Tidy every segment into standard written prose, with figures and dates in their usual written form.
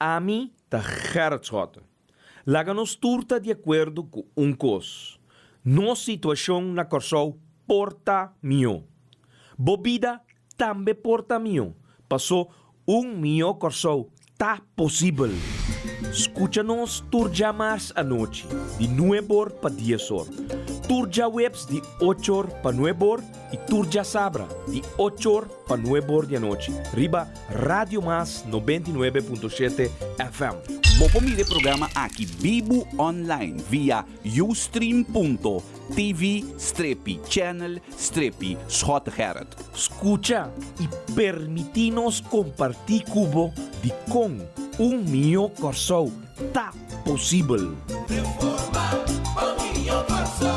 Ami ta Gerrit Schotte. Laga nos tur ta di akuerdo ku un kos, nos situashon na Kòrsou por ta mihó. Bo bida tambe por ta mihó, pasó un mihó Kòrsou ta posibel. Skucha nos tur djamars anochi di nueb'or pa dies'or, tur djaweps di och'or pa nueb'or i tur djasabra di och'or pa nueb'or di anochi riba Radio Mas 99.7 FM. Bo por mira e programa aki bibu online via ustream.tv strepi channel strepi Schottegerrit. Skucha i permití nos kompartí ku bo dikon un mihó Kòrsou ta posibel. Reforma pa un mihó Kòrsou.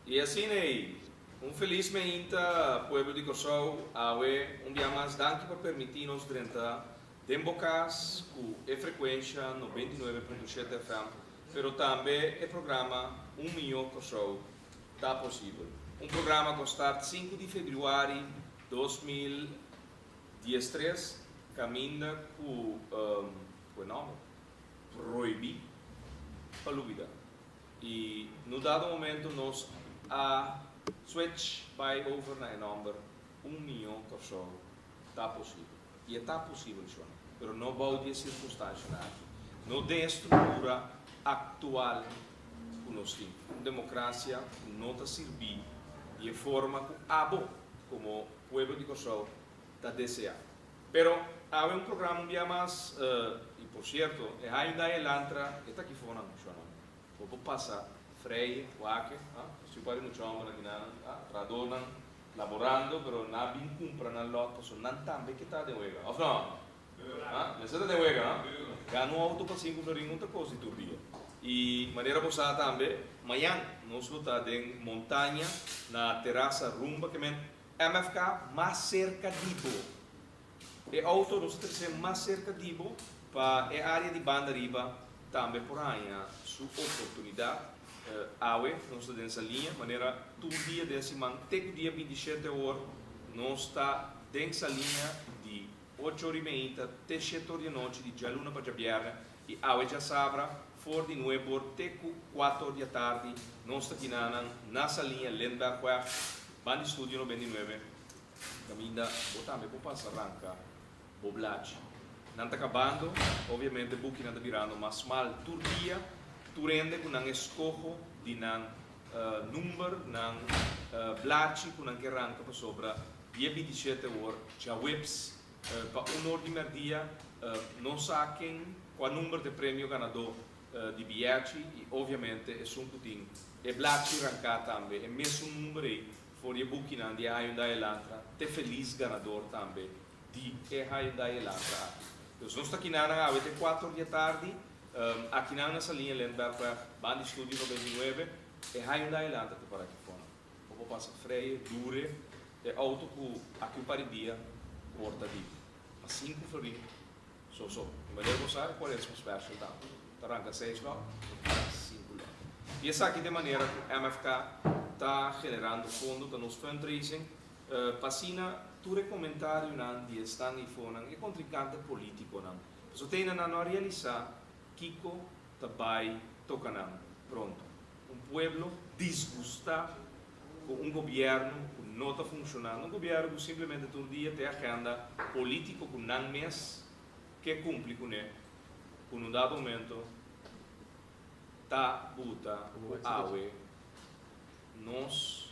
I asina ei, un felis meinta pueblo di Kòrsou, awe un bia mas danki pa permití nos drenta den bo kas ku e frekuensha 99.7 FM, pero tambe e programa Un Mihó Kòrsou Ta Posibel. Un programa ku a start sinku di febrüari 2013 kaminda ku ku e nòmber Prohibí pa Lubidá. I no dado momento nos a switch bai over na e nòmber Un Mihó Kòrsou Ta Posibel. I e ta posibel, shona, pero no bou di e sirkunstanshanan aki, no den e struktura aktual ku nos tin. Un demokrasia ku no ta sirbí di e forma ku abo komo pueblo di Kòrsou ta deseá. Pero awe un programa un bia mas, i por sierto, e Hyundai Elantra e ta aki fonan, shona. Bo por pasa frei, wak, ha, si un par di mucha homber aki nan, ha, trahadornan laborando, pero nan a bin cumpra nan lot pasobra nan tambe ke ta den wega, of no? Ha, mester ta den wega, no? Gana un auto pa sinku florin no ta cos di tur dia. Y manera bo sa tambe, mañan nos lo ta den Montaña na Terasa Rumba, ke men MFK mas cerca di bo. E auto nos ta trece mas cerca di bo pa e area di banda riba tambe por haña su oportunidad. Awe nos ta den Saliña, manera tur dia den siman te cu dia bintishete or nos ta den Saliña di ocho or y meinta te shete or di anochi di djaluna pa djabierne y awe djasabra for di nuebe or te cu cuater or di atardi nos ta kinanan na Saliña Lindbergweg banda di Studio 99. Caminda bo tambe por pasa ranca bo blachi. Nan ta cabando, obviamente bukinan ta birando mas smal tur dia, tur hende cu nan escoho di nan number, nan blachi cu nan ke ranca pasobra dia 27 or djaweps pa un or di merdia no sa ken cua number ta e premio ganador di biyachi y obviamente esun cu tin e blachi ranca tambe e mesun number ey For di e bukinan di e Hyundai Elantra te felis ganador tambe di e Hyundai Elantra aki. Dus nos ta kinanan awe te kuater or di atardi, akinan na Saliña Lindbergweg, banda di Studio 99, e Hyundai Elantra ta para aki fonan. Bo por pasa freye, dure e auto ku aki un par di dia por ta di pa sinku florin. So so. E manera bo sa e cuaresma special ta ta ranca seis lòt ta para sinku lòt. I esaki ta e manera ku MFK ta generando fondo ta nos fundraising pa asina tur e comentarionan di esnan i fonan e contrincante politiconan pasobra te ainda nan no a realisa kico ta bay toca nan pronto. Un pueblo disgusta cu un gobierno cu no ta funcionando, un gobierno cu simplemente tur dia ta e agenda politico cu nan mes ke cumpli cune, cu na un dado momento ta buta cu awe nos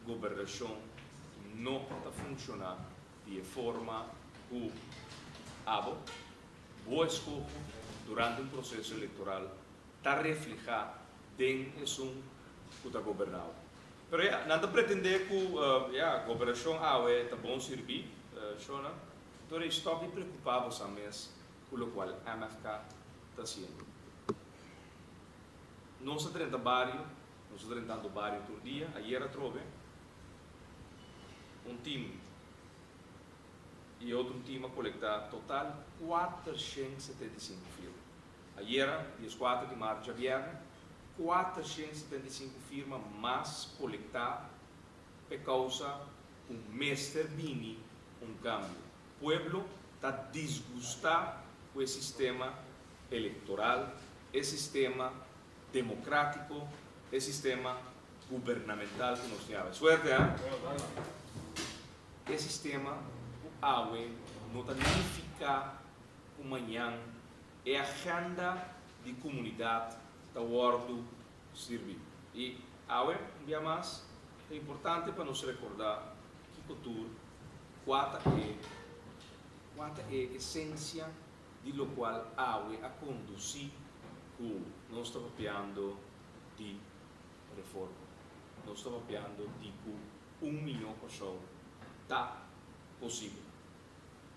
gobernacion no ta funciona di e forma cu abo, bo escoho durante un proceso electoral ta refleha den esun ku ta gobernau. Pero ya, nan ta pretendé ku ya, gobernashon awe ta bon sirbí, shona. Dor ei stòp di preokupá bosan mes ku lokual MFK ta hasiendo. Nos ta drenta bario, nos ta drentando bario tur dia, ayer atrobe un tim i otro un tim a kolektá total 475 firma. Ayera, 14 di mart djabièrnè, 475 firma mas kolektá p'e kousa ku mester bini un kambio. Pueblo ta disgustá ku e sistema elektoral, e sistema demokrátiko, e sistema gubernamental ku nos tin awe. Suerte ha! E sistema ku awe no ta nifiká ku mañan e agenda di komunidat ta wòrdu sirbi. I awe, un bia mas, ta importante pa nos rekordá kiko tur kua ta e kua ta e esensia di lokual awe a kondusí ku nos ta papiando di reforma. Nos ta papiando di ku un mihó Kòrsou ta posibel.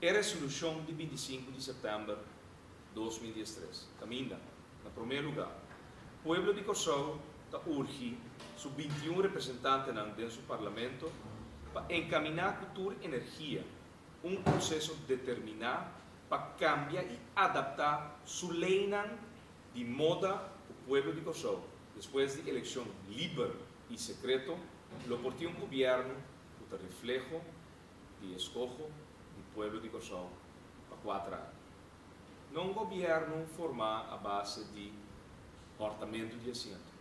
E resolushon di 25 di sèptèmber 2013 kaminda, na promé lugá, pueblo di Kòrsou ta urgi su 21 representantenan den su parlamento pa enkaminá ku tur energia un proseso determiná pa kambia i adaptá su leinan di moda ku pueblo di Kòrsou, despues di elekshon liber i sekreto, lo por tin un gobièrnu ku ta refleho di eskoho di pueblo di Kòrsou pa kuater aña. No un gobièrnu formá a base di hòrtamentu di asiento.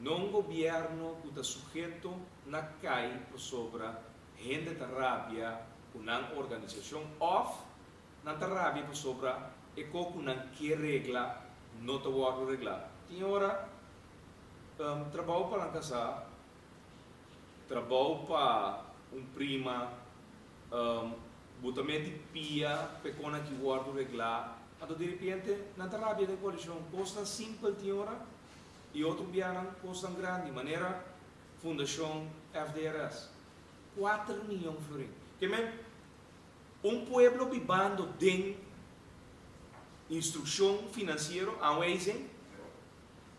No un gobièrnu ku ta suheto na kai pasobra hende ta rabia ku nan organisashon òf nan ta rabia pasobra e ko ku nan ke regla no ta wòrdu reglá. Tin ora trabou pa nan kasá, trabou pa un prima, bo ta meti pia pa e konan ki wòrdu reglá, anto diripiente nan ta rabia den koalishon. Kosnan simpel tin ora i otro bianan kosnan grandi, manera Fundashon FDRS, kuater miyon florin. Ke men, un pueblo bibando den instrukshon finansiero, aanwijzing,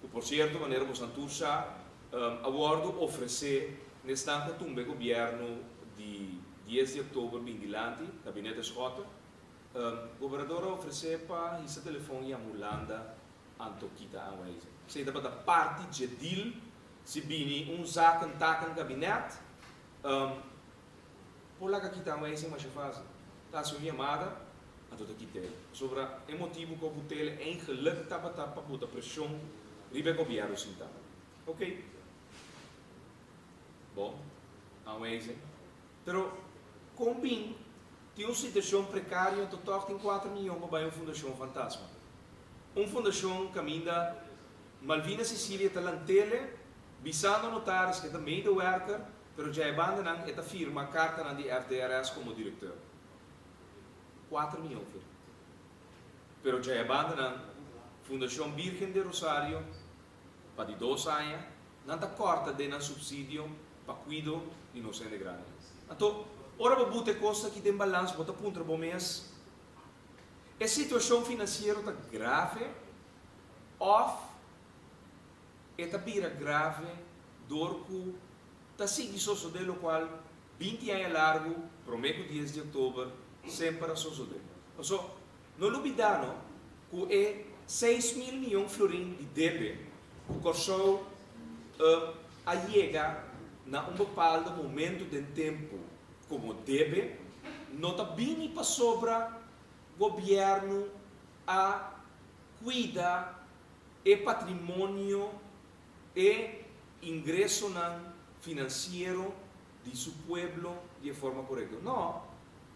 ku por sierto manera bosan tur sa, a wòrdu ofresé n'esnan ku a tumba e gobièrnu di dies di òktober bin dilanti, Gabinete Schotte, gobernador a ofresé pa hisa telefòn yama Hulanda anto kita aanwijzing. Esei tabata parti dje deal, si bini un zaken taken kabinet, por laga kita aanwijzing masha fásil. Ta hasi un yamada, anto ta kit'el. Pasobra e motibu ku a but'el eigenlik tabata pa buta preshon riba e gobièrnu sintá. Ok. Bon, aanwijzing. Pero kon bin tin un situashon prekario anto tòg tin kuater miyon pa bai un fundashon fantasma? Un fundashon kaminda Malvina Cecilia ta lantele bisando notaris ku e ta medewerker pero dja e bandanan e ta firma kartanan di FDRS komo direkteur. 4 miyon firma. Pero dja e bandanan Fundashon Birgen de Rosario pa di dos aña nan ta kòrta den nan supsidio pa kuido di nos hende grandi. Anto, ora bo buta e kos aki den balans bo ta puntra bo mes, E situashon finansiero ta grave òf e ta bira grave dor ku ta sigui sosodé lokual 20 aña largu promé ku 10 di òktober semper a sosodé? Paso, no lubidá no ku e 6000 miyon florin di debe ku Kòrsou a yega na un bepaldo momentu den tempu komo debe, no ta bini pasobra gobièrnu a kuida e patrimonio, e ingresonan finansiero di su pueblo di e forma korekto. No,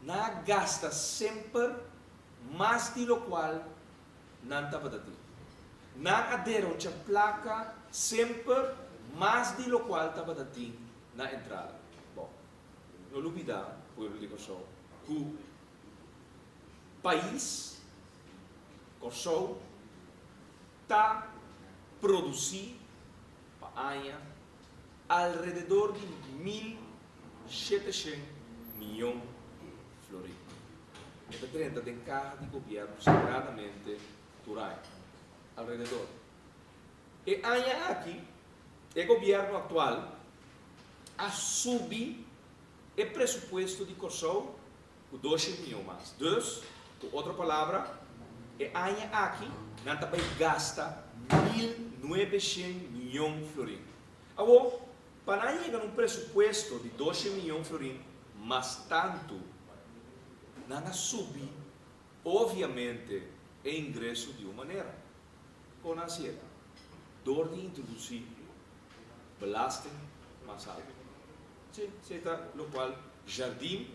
nan a gasta semper mas di lokual nan tabata tin. Nan a derocha plaka semper mas di lokual tabata tin na entrada. Bon, no lubida, pueblo di Kòrsou, ku pais Kòrsou ta produsí pa aña alrededor di 1700 miyon florin. E ta drenta den kaha di gobièrnu sagradamente tur aña. Alrededor. E aña aki e gobièrnu aktual a subi e presupuesto di Kòrsou ku 200 miyon mas. Dus, ku otro palabra, e aña aki nan ta bai gasta 1900 miyon florin. Awor, pa nan yega na un presupuesto di 200 miyon florin mas tantu, Nan a subi obviamente e ingreso di un manera. Kon nan hasié? Dor di introdusí belasting mas altu. Sí, esei ta lokual Jardim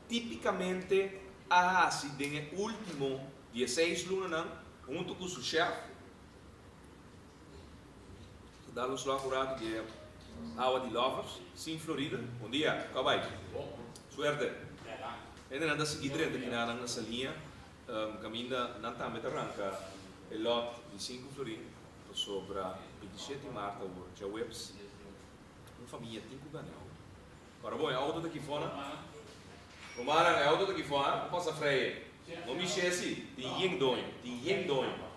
típikamente a hasi den e último dieseis lunanan huntu ku su shèf. Ta dal un slòk un ratu di e awa di Lovers, sin Florida. Bon dia, kòp bai? Suerte. Hendenan ta sigui drenta kinanan na Saliña, kaminda nan tambe ta ranka e lòt di sinku florin pasobra 27 di mart awor djaweps un famia tin ku gana e outo. Ora bon, e outo ta kifona? Rumannan, e outo ta kifona? Pasa frei. No mish'é si, tin yen doño, tin yen doño.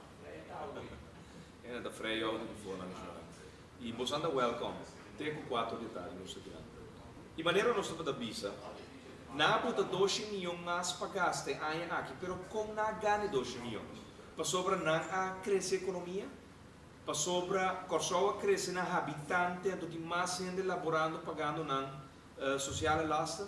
Hende ta frei outo di for nan shona. I bosan ta welkom te ku kuater di tardi nos ta keda. I manera nos tabata bisa, nan a buta doshi miyon mas pa gasta e aña aki, pero kon nan a gana e doshi miyon? Pasobra nan a krese ekonomia? Pasobra Kòrsou a krese na habitante anto tin mas hende laborando pagando nan sociale lasten?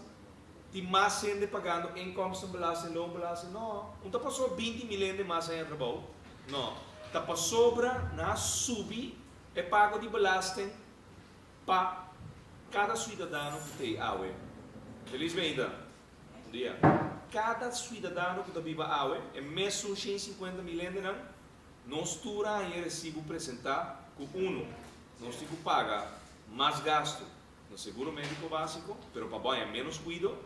Tin mas hende pagando inkomstenbelasting, loonbelasting? No. Un ta pasobra 20 mil hende mas haña trabou? No. Ta pasobra nan a subi e pago di belasting pa kada suidadano ku ta ei awe. Feliz Meinda. Un dia. Kada suidadano ku ta biba awe, e mesun 150 mil hendenan, nos tur a haña e resibu presentá ku unu, nos tin ku paga mas gastu na seguro médiko básiko, pero pa bo haña ménos kuido.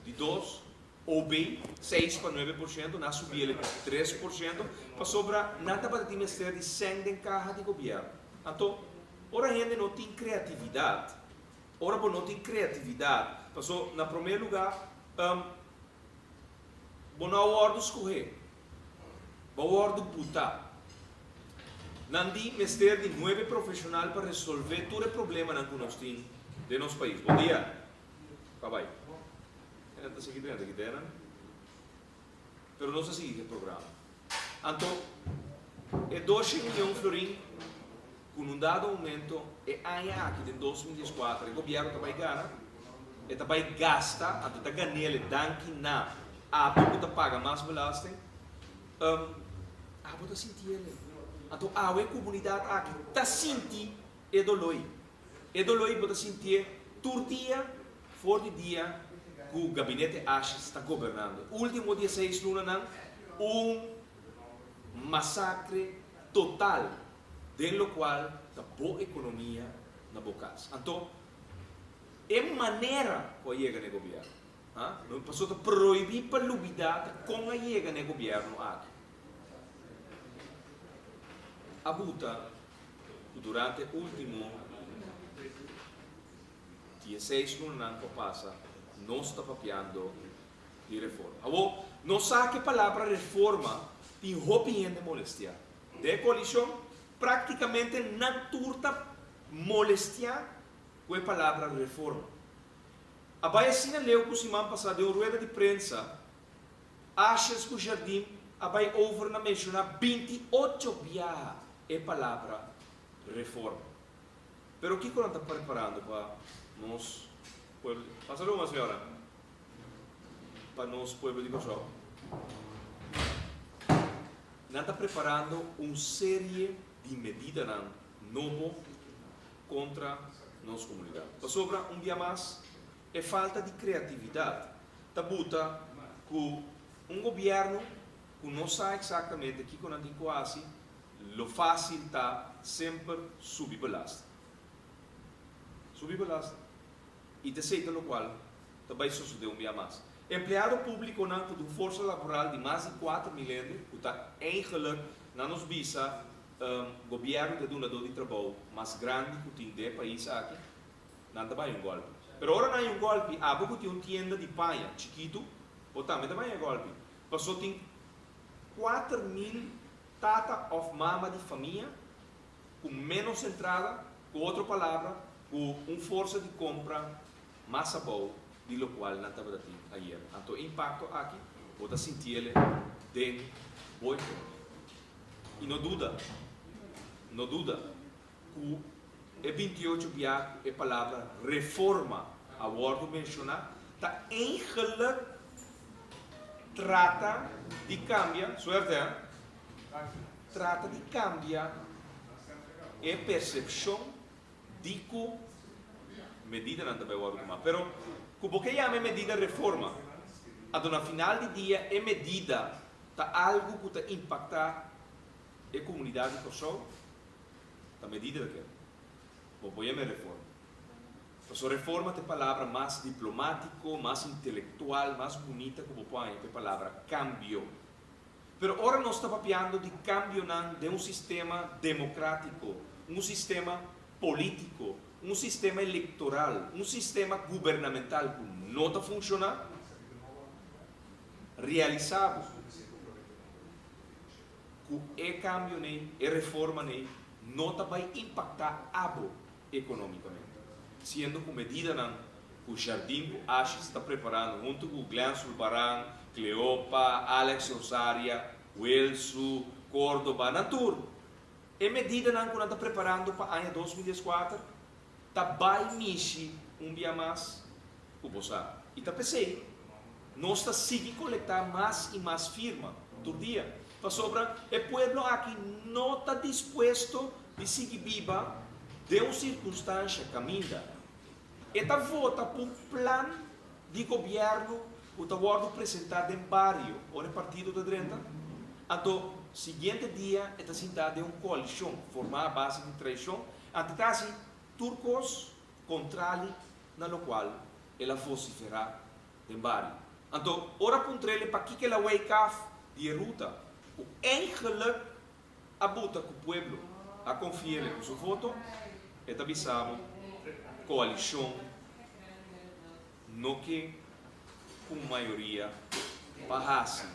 Di dos, OB, seis pa 9%, nan a subi el 3%, pasobra nan tabata tin mester di sèn den kaha di gobièrnu. Anto, ora hende no tin kreatividat, ora bo no tin kreatividat, paso na promé lugá, bo no a wòrdu skohé, bo a wòrdu butá. Nan di mester di nuebe profeshonal pa resolvé tur e problemanan ku nos tin den nos pais. Bon dia. Babai. E nan ta sigui drenta ki denan. Pero nos a sigui ku e programa. Anto, e 200 miyon florin ku nun dado momento e aña aki den 2014 e gobièrnu ta bai gana, e ta bai gasta, anto e ta gan'el e danki na abo ku ta paga mas belasting. Abo ta sinti el. Anto awe e komunidat aki ta sinti e doló ei. E doló ei bo ta sintié tur dia for di dia ku gabinete Asjes ta gobernando. Último 16 lunanan un masakre total den lokual ta bo ekonomia na bo kas. Anto e manera ku a yega na e gobièrnu. Ha? No pasobra ta prohibí pa lubidá ta kon a yega na e gobièrnu aki. A buta ku durante e último 16 lunanan ku a pasa nos ta papiando di reforma. Awor, nos sa ku e palabra reforma tin hopi hende molestiá. Den e koalishon práktikamente nan tur ta molestiá ku e palabra reforma. A bai asina leu ku siman pasá den un rueda di prensa, Asjes ku Jardim a bai over na menshoná 28 biaha e palabra reforma. Pero kiko nan ta preparando pa nos pueblo di. Pasa luma, señora. Pa nos pueblo di Kòrsou. Nan ta preparando un serie di medidanan nobo kontra nos komunidat. Pasobra, un bia mas, e falta di kreatividat ta buta ku un gobièrnu ku no sa eksaktamente kiko nan tin ku hasi, lo fásil ta semper subi belasting. Subi belasting. I ta esei ta lokual ta bai sosodé un bia mas. Empleado públikonan ku ta un forsa laboral di mas di 4000 hende, ku ta eigenlik na nos bisa Gobièrnu ta e dunadó di trabou mas grandi ku tin den e pais aki, nan ta bai un gòlpi. Pero ora nan haña un gòlpi, abo ku tin un tienda di paña chikitu, bo tambe ta bai haña gòlpi. Pasobra tin 4000 tata òf mama di famia ku ménos entrada, ku otro palabra, ku un forsa di kompra mas abou di lokual nan tabata tin ayer. Anto e impakto aki bo ta sintiel den bo ekonomia. I no duda, no duda ku e 28 bia ku e palabra reforma a wòrdu menshoná ta eigenlik. Trata di kambia, suerte ha, trata di kambia e persepshon di ku medidanan ta bai wòrdu tumá. Pero ku bo ke yama e medida reforma, anto na final di dia e medida ta algu ku ta impaktá e komunidat di Kòrsou, ta medida ta keda. Bo por yama e reforma. Pasobra reforma ta e palabra mas diplomátiko, mas intelektual, mas bunita ku bo por haña pa e palabra kambio. Pero ora nos ta papiando di kambionan den un sistema demokratiko, un sistema polítiko, un sistema elektoral, un sistema gubernamental ku no ta funshoná, realisá bo ku e kambionan, e reformanan no ta bai impaktá abo ekonómikamente. Siendo ku medidanan ku Jardim ku Ashes ta preparando huntu ku Glenn Sulbaran, Cleopa, Alex Rosaria, Wilsu, Cordoba, nan tur e medidanan ku nan ta preparando pa aña 2014 ta bai mishi un bia mas ku bo sa. I ta p'esei nos ta sigui kolektá mas i mas firma tur dia, pasobra e pueblo aki no ta dispuesto di sigui biba den un sirkunstansha kaminda E ta vota pa un plan di gobièrnu ku ta wòrdu presentá den bario ora e partido ta drenta, anto siguiente dia e ta sintá den un koalishon formá a base di traishon, anto ta hasi tur kos kontrali na lokual el a vosiferá den bario. Anto ora puntr'el e pakiko el a wake af di e ruta ku eigenlik a buta ku pueblo a konfi'ele ku su voto, e ta bisa bo koalishon no ke ku un mayoria pa hasi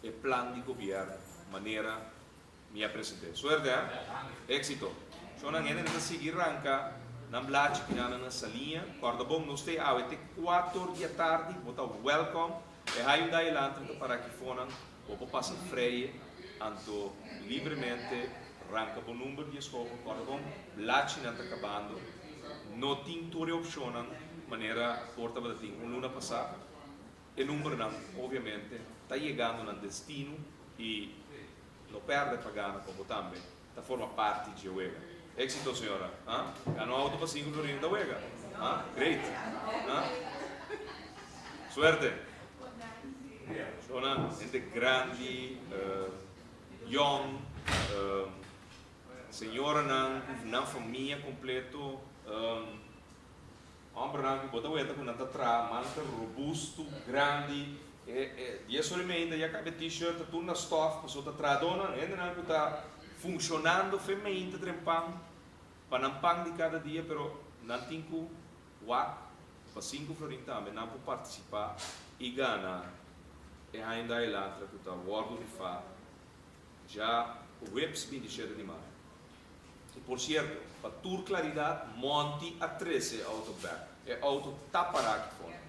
e plan di gobièrnu manera mi a present'é. Suerte ha! Éksito! Shonnan hende nan ta sigui ranka nan blachi kinanan na Saliña. Kòrda bon, nos ta e awe te kuator di atardi, bo ta wèlkòm. E Hyundai Elantra ta para aki fonan. Bo por pasa vrije anto libremente ranka bo number di e skofo. Kòrda bon, blachinan ta kabando. No tin tur e opshonnan manera por tabata tin un luna pasá. E numbernan obviamente ta yegando nan destino i no pèrdè pa gana pa bo tambe ta forma parti dje wega. Éxito señora! Ha? Gana un auto pa sinku florin ta wega? Ha? Great! Ha? Suerte! Shona, hende grandi, yong, señoranan ku nan famia kompleto, hombernan ku bo ta weta ku nan ta traha, man ta robusto, grandi, dies ora i meinta ya kaba e t-shirt ta tur na stof pasobra ta trahadónan, hendenan ku ta funshonando fe meinta trempan pa nan pan di kada dia, pero nan tin ku Wak, pa sinku florin tambe nan por partisipá i gana e Hyundai Elantra ku ta wòrdu rifá djaweps 27 di mayo. I por sierto, pa tur klaridat Monty a trese e outo bèk. E outo ta pará aki fònda.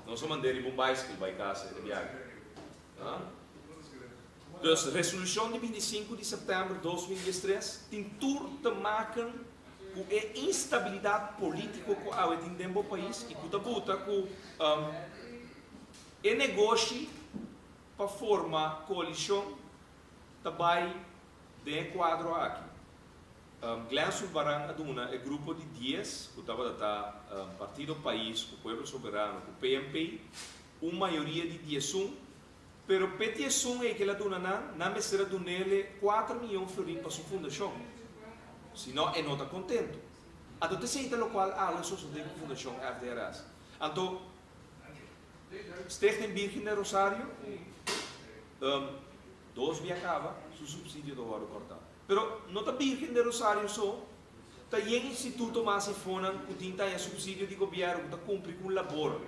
Nos a mand'é riba un baiskel bai kas e biahe. Dus resolushon di 25 di sèptèmber 2013 tin tur te maken ku e instabilidat polítiko ku awe tin den bo pais i ku ta buta ku e negoshi pa forma koalishon ta bai den e kuadro aki. Glenn Sulvaran a duna e grupo di dies ku tabata ta Partido Pais ku Pueblo Soberano ku PNP un mayoria di 11. Pero p'e diesun ei k'el a duna nan, nan mester a dun'ele kuater miyon florin pa su fundashon. Si no, e no ta kontentu. Anto t'esei ta lokual awe a sosodé ku Fundashon FDRS. Anto, Stichting Birgen del Rosario, dos bia kaba, su supsidio ta wòrdu kòrtá. Pero no ta Birgen del Rosario so, ta yen instituto mas i fonan ku tin ta haña supsidio di gobièrnu ku ta kumpli ku un labor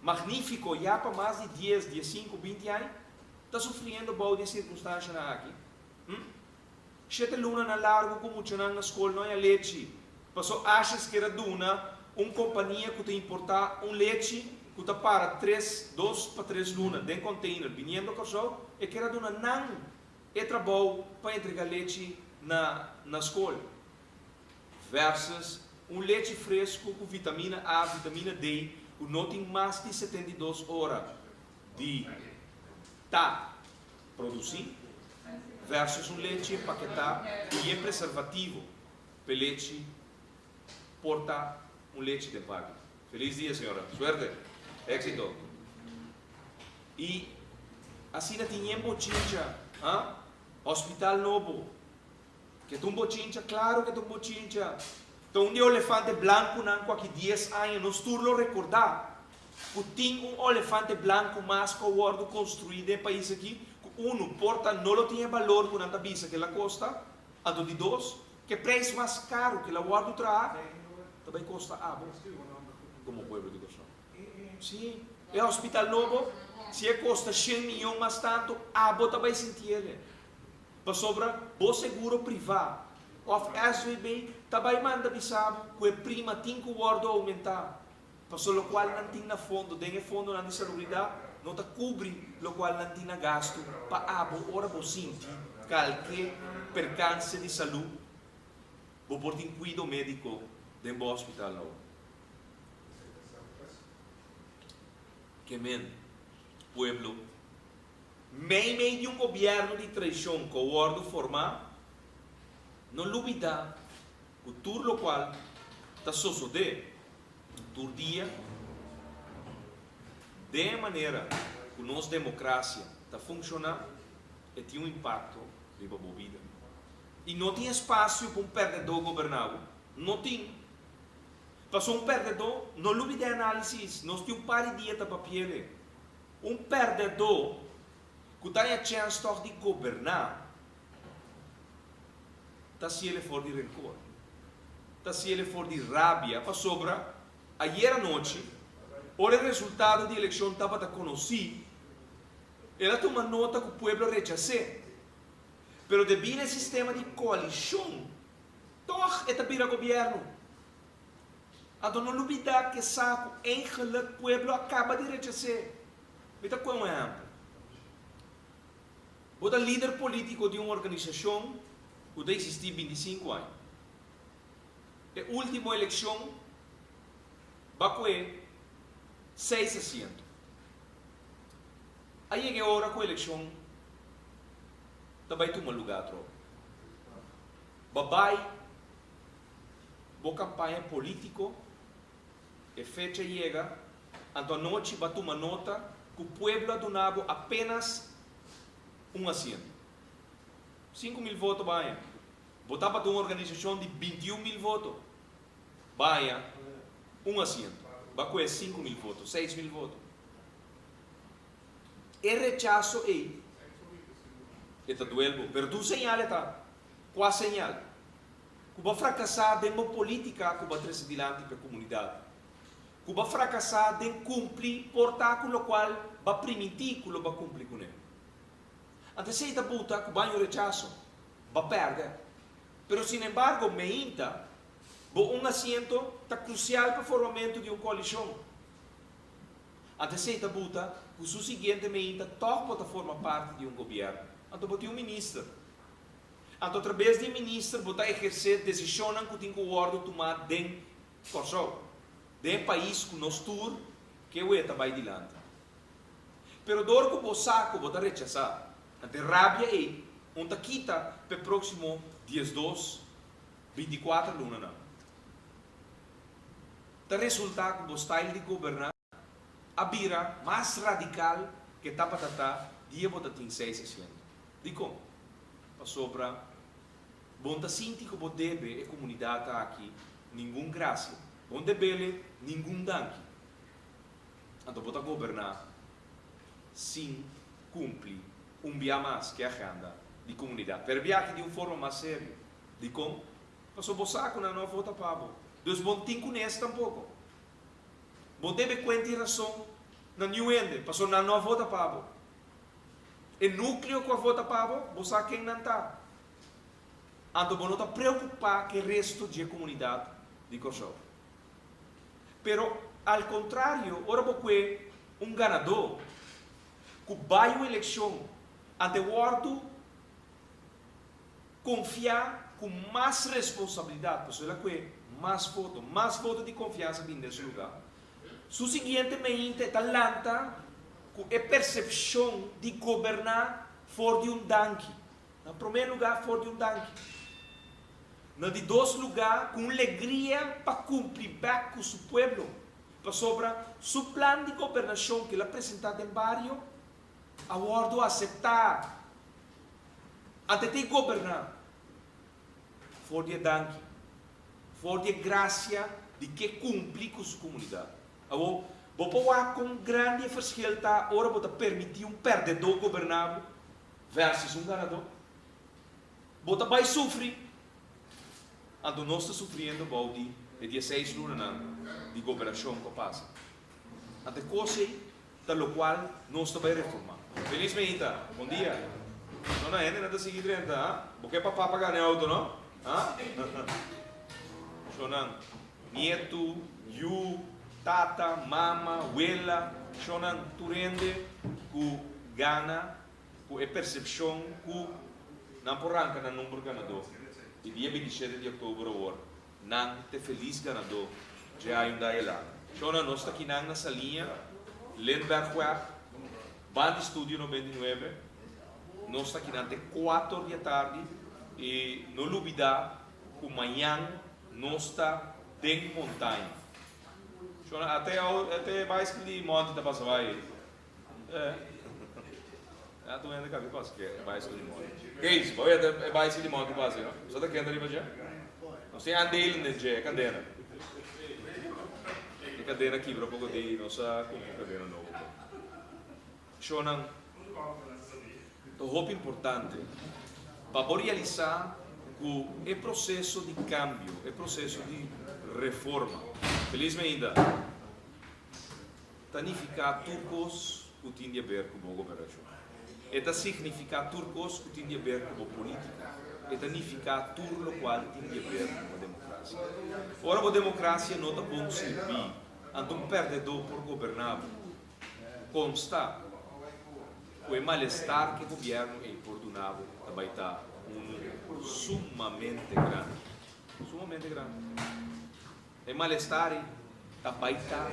magnífiko ya pa mas di dies, diesinku, 20 aña, ta sufriendo bou di e sirkunstanshanan aki. Hm? Shete lunanan largu ku muchanan na skol no haña lechi, paso Ashes kier a duna un kompania ku ta importá un lechi ku ta para tres, dos pa tres luna den container biniendo Kòrsou, e kier a duna nan e trabou pa entregá lechi na na skol versus un lechi fresku ku vitamina A, vitamina D ku no tin mas di 72 ora di. ta produsí versus un lechi empaketá ku yen preservativo p'e lechi por ta un lechi den paki. Felis dia señora. Suerte. Éxito. I asina tin yen bochincha, ha? Hospital nobo. Ke ta un bochincha? Claro ke ta un bochincha. Ta un di e olefante blankunan ku aki dies aña nos tur lo rekordá ku tin un olefante blanku mas ku a wòrdu konstruí den e pais aki, ku unu, por ta no lo tin e balor ku nan ta bisa ke el a kosta, anto di dos, ke preis mas karu ke el a wòrdu traha ta bai kosta abo komo pueblo di Kòrsou. Sí, e hospital nobo, si e kosta shen miyon mas tantu, abo ta bai sinti el. Pasobra bo seguro privá òf SVB ta bai manda bisa bo ku e prima tin ku wòrdu oumentá, paso lokual nan tin na fondo den e fondonan di salubridat no ta kubri lokual nan tin na gastu pa abo ora bo sinti kalke perkanse di salú bo por tin kuido médiko den bo hospital nobo. Ke men, pueblo. Meimei di un gobièrnu di traishon ku a wòrdu formá, no lubidá ku tur lokual ta sosodé tur dia den e manera ku nos demokrasia ta funshoná, e tin un impakto riba bo bida. I no tin espasio pa un pèrdèdó goberná bo. No tin. Pasobra un pèrdèdó, no lubidá e análisis, nos tin un par di dia ta papi'el. Un pèrdèdó ku ta haña chèns tòg di goberná ta hasiel for di renkor, ta hasiel for di rabia pasobra ayer anochi ora e resultado di elekshon tabata konosí el a tuma nota ku pueblo a rechas'é. Pero debí na e sistema di koalishon tòg e ta bira gobièrnu. Anto no lubidá ke sa ku eigenlik pueblo a kaba di rechas'é. Mi ta kue un ehèmpel. Bo ta lider polítiko di un organisashon ku ta eksistí bintisinku aña. E último elekshon bo a kue seis asiento. A yega e ora ku elekshon ta bai tuma lugá atrobe. Bo a bai. Bo kampaña polítiko, e fecha yega, anto anochi bo a tuma nota ku pueblo a duna bo apenas un asiento. 5000 voto bo a haña. Bo tabata un organisashon di 21.000 voto, bo a haña un asiento. Bo a kohe 5000 voto, 6000 voto. E rechaso ei, e ta duel bo, pero ta un señal e ta. Kua señal? Ku bo a frakasá den bo polítika ku bo a trese dilanti pa e komunidat. Ku bo a frakasá den kumpli por ta ku lokual bo a primintí ku lo bo a kumpli kuné. Anto esei ta buta ku baño rechaso. Bo a pèrdè. Pero sinembargo meinta bo un asiento ta krusial pa formamentu di un koalishon. Anto esei ta buta ku su siguiente meinta tòg bo ta forma parti di un gobièrnu. Anto bo tin un minister. Anto atrabes di e minister bo ta ehersé desishonnan ku tin ku wòrdu tumá den Kòrsou, den e pais ku nos tur ke weta bai dilanti. Pero dor ku bo sa ku bo ta rechasá, anto e rabia ei un ta kita p'e próksimo diesdos, 24 lunanan. Ta resultá ku bo style di goberná a bira mas radikal ke tabata ta dia bo ta tin seis asiento. Dikon? Pasobra bo no ta sinti ku bo debe e komunidat aki ningun grasia, bo no debele ningun danki. Anto bo ta goberná sin kumpli un bia mas ku e agenda di komunidat. Pero e bia aki di un forma mas serio. Dikon? Pasobra bo sa ku nan no a vota pa bo. Dus bo no tin kunes tampoko. Bo debe kuenta i rason na niun hende, pasobra nan no a vota pa bo. E núkleo ku a vota pa bo, bo sa ken nan ta. Anto bo no ta preokupá ku e resto dje komunidat di Kòrsou. Pero al kontrario, ora bo kue un ganadó ku bai un elekshon ante wòrdu Konfiá ku mas responsabilidat, pasobra el a kue mas voto, mas voto di konfiansa bini den su lugá. Su siguiente meinta e ta lanta. ku e persepshon di goberná for di un danki. Na promé lugá for di un danki. Na di dos lugá ku un legria pa kumpli bèk ku su pueblo, pasobra su plan di gobernashon ku el a presentá den bario a wòrdu aseptá. Ante te goberná for di e danki, for di e grasia di ke kumpli ku su komunidat. Awor, bo por wak kon grandi e verschil ta ora bo ta permití un pèrdedó goberná bo versus un ganadó? Bo ta bai sufri. Anto nos ta sufriendo bou di e dieseis lunanan di gobernashon ku a pasa. Anto e kos ei ta lokual nos ta bai reformá. Felis Meita, bon dia. No na hendenan ta sigui drenta, ha? Bo ke pa papa gana e outo, no? Ha? Shonnan, nietu, yu, tata, mama, wela, shonnan, tur hende ku gana ku e persepshon ku nan por ranka nan number ganadó i dia 27 di òktober awor nan t'e felis ganadó dje Hyundai Elantra. Shona, nos ta kinan na Saliña, Lindbergweg, banda di Studio 99. Nos ta kinan te kuater di atardi i no lubidá ku mañan nos ta den montaña. Shona, ate ate baiskel di Monty ta pasa bai. Eh. Ya tu hende kabi pasa ke e baiskel di Monty. Kees, bo wet e baiskel di Monty pasa, no? Bo sa ta kende riba dje? Nos tin aandelen den dje, e kadena. E kadena kibra poko di, nos a kumpra un kadena nobo pa. Shownan, ta hopi importante pa bo realisa ku e proseso di kambio, e proseso di reforma, felis meinda, Ta nifiká tur kos ku tin di aber ku bo gobernashon. E ta signifiká tur kos ku tin di aber ku bo polítika. E ta nifiká tur lokual tin di aber ku bo demokrasia. Ora bo demokrasia no ta bon sirbí, anto un pèrdedó por goberná bo. Konsta ku e malestar ku e gobièrnu ei por duna bo ta bai ta unu sumamente grandi. Sumamente grandi. E malestar ei ta bai ta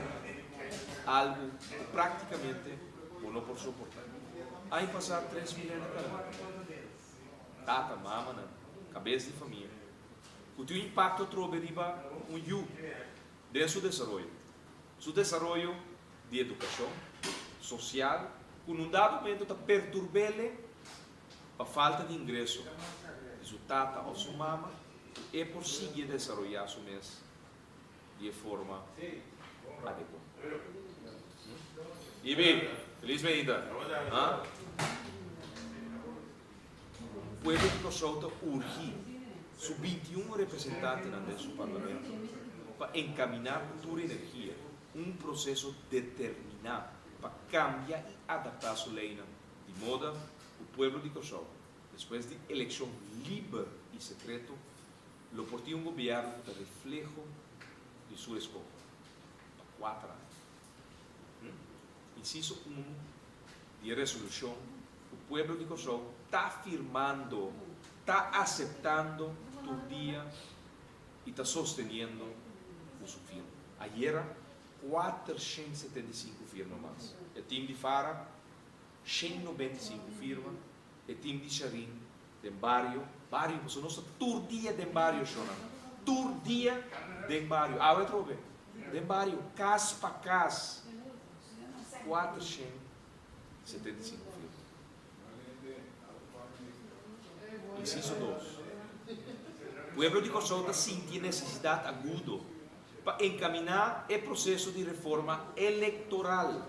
algu ku práktikamente bo no por soportá. Aña pasá 3000 hende kaba. Tata, mamanan, kabes di famia, ku tin un impakto atrobe riba un yu den su desaroyo. Su desaroyo di edukashon, sosial, ku na un dado momento ta perturb'ele pa falta di ingreso di su tata òf su mama. ku e por sigui desaroyá su mes di e forma adekuá. Ibi, felis beinta. Ha? Pueblo di Kòrsou ta urgí su 21 representantenan den su parlamento pa enkaminá ku tur energia un proseso determiná pa kambia i adaptá su leinan di moda ku pueblo di Kòrsou Despues di elekshon liber i sekreto, lo por tin un gobièrnu ku ta refleho di su eskoho pa kuater aña. Insiso unu di e resolushon ku pueblo di Kòrsou ta firmando, ta aseptando tur dia i ta sosteniendo ku su firma. Ayera 475 firma mas. E tim di Fara, 195 firma. E team di Sharin den bario, bario pasobra nos ta tur dia den bario shownan, tur dia den bario, awe atrobe den bario, kas pa kas, 475 firma. Insiso dos, Pueblo di Kòrsou ta sinti e nesesidat agudo pa enkaminá e proseso di reforma elektoral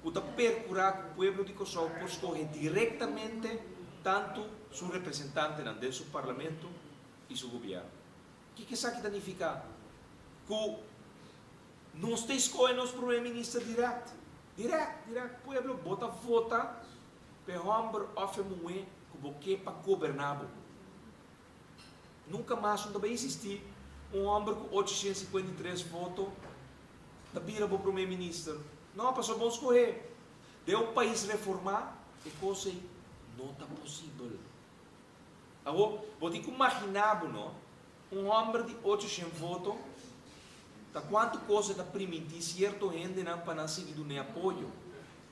ku ta perkurá ku pueblo di Kòrsou por skohe direktamente tantu su representantenan den su parlamento i su gobièrnu. Kiko esaki ta nifiká? Ku nos ta eskohe nos promé minister dirèkt. Dirèkt, dirèkt. Pueblo, bo ta vota pa e hòmber òf e muhé ku bo ke pa goberná bo. Nunka mas no ta bai existi un homber ku 853 voto ta bira bo prome minister. No, pasobra bo skohe den un pais reforma e kos ei no ta posibel. Awor, bo tin ku magina bo no, un homber di 800 voto ta kuantu kos e ta priminti sierto hendenan pa nan sigui dun'e apoyo.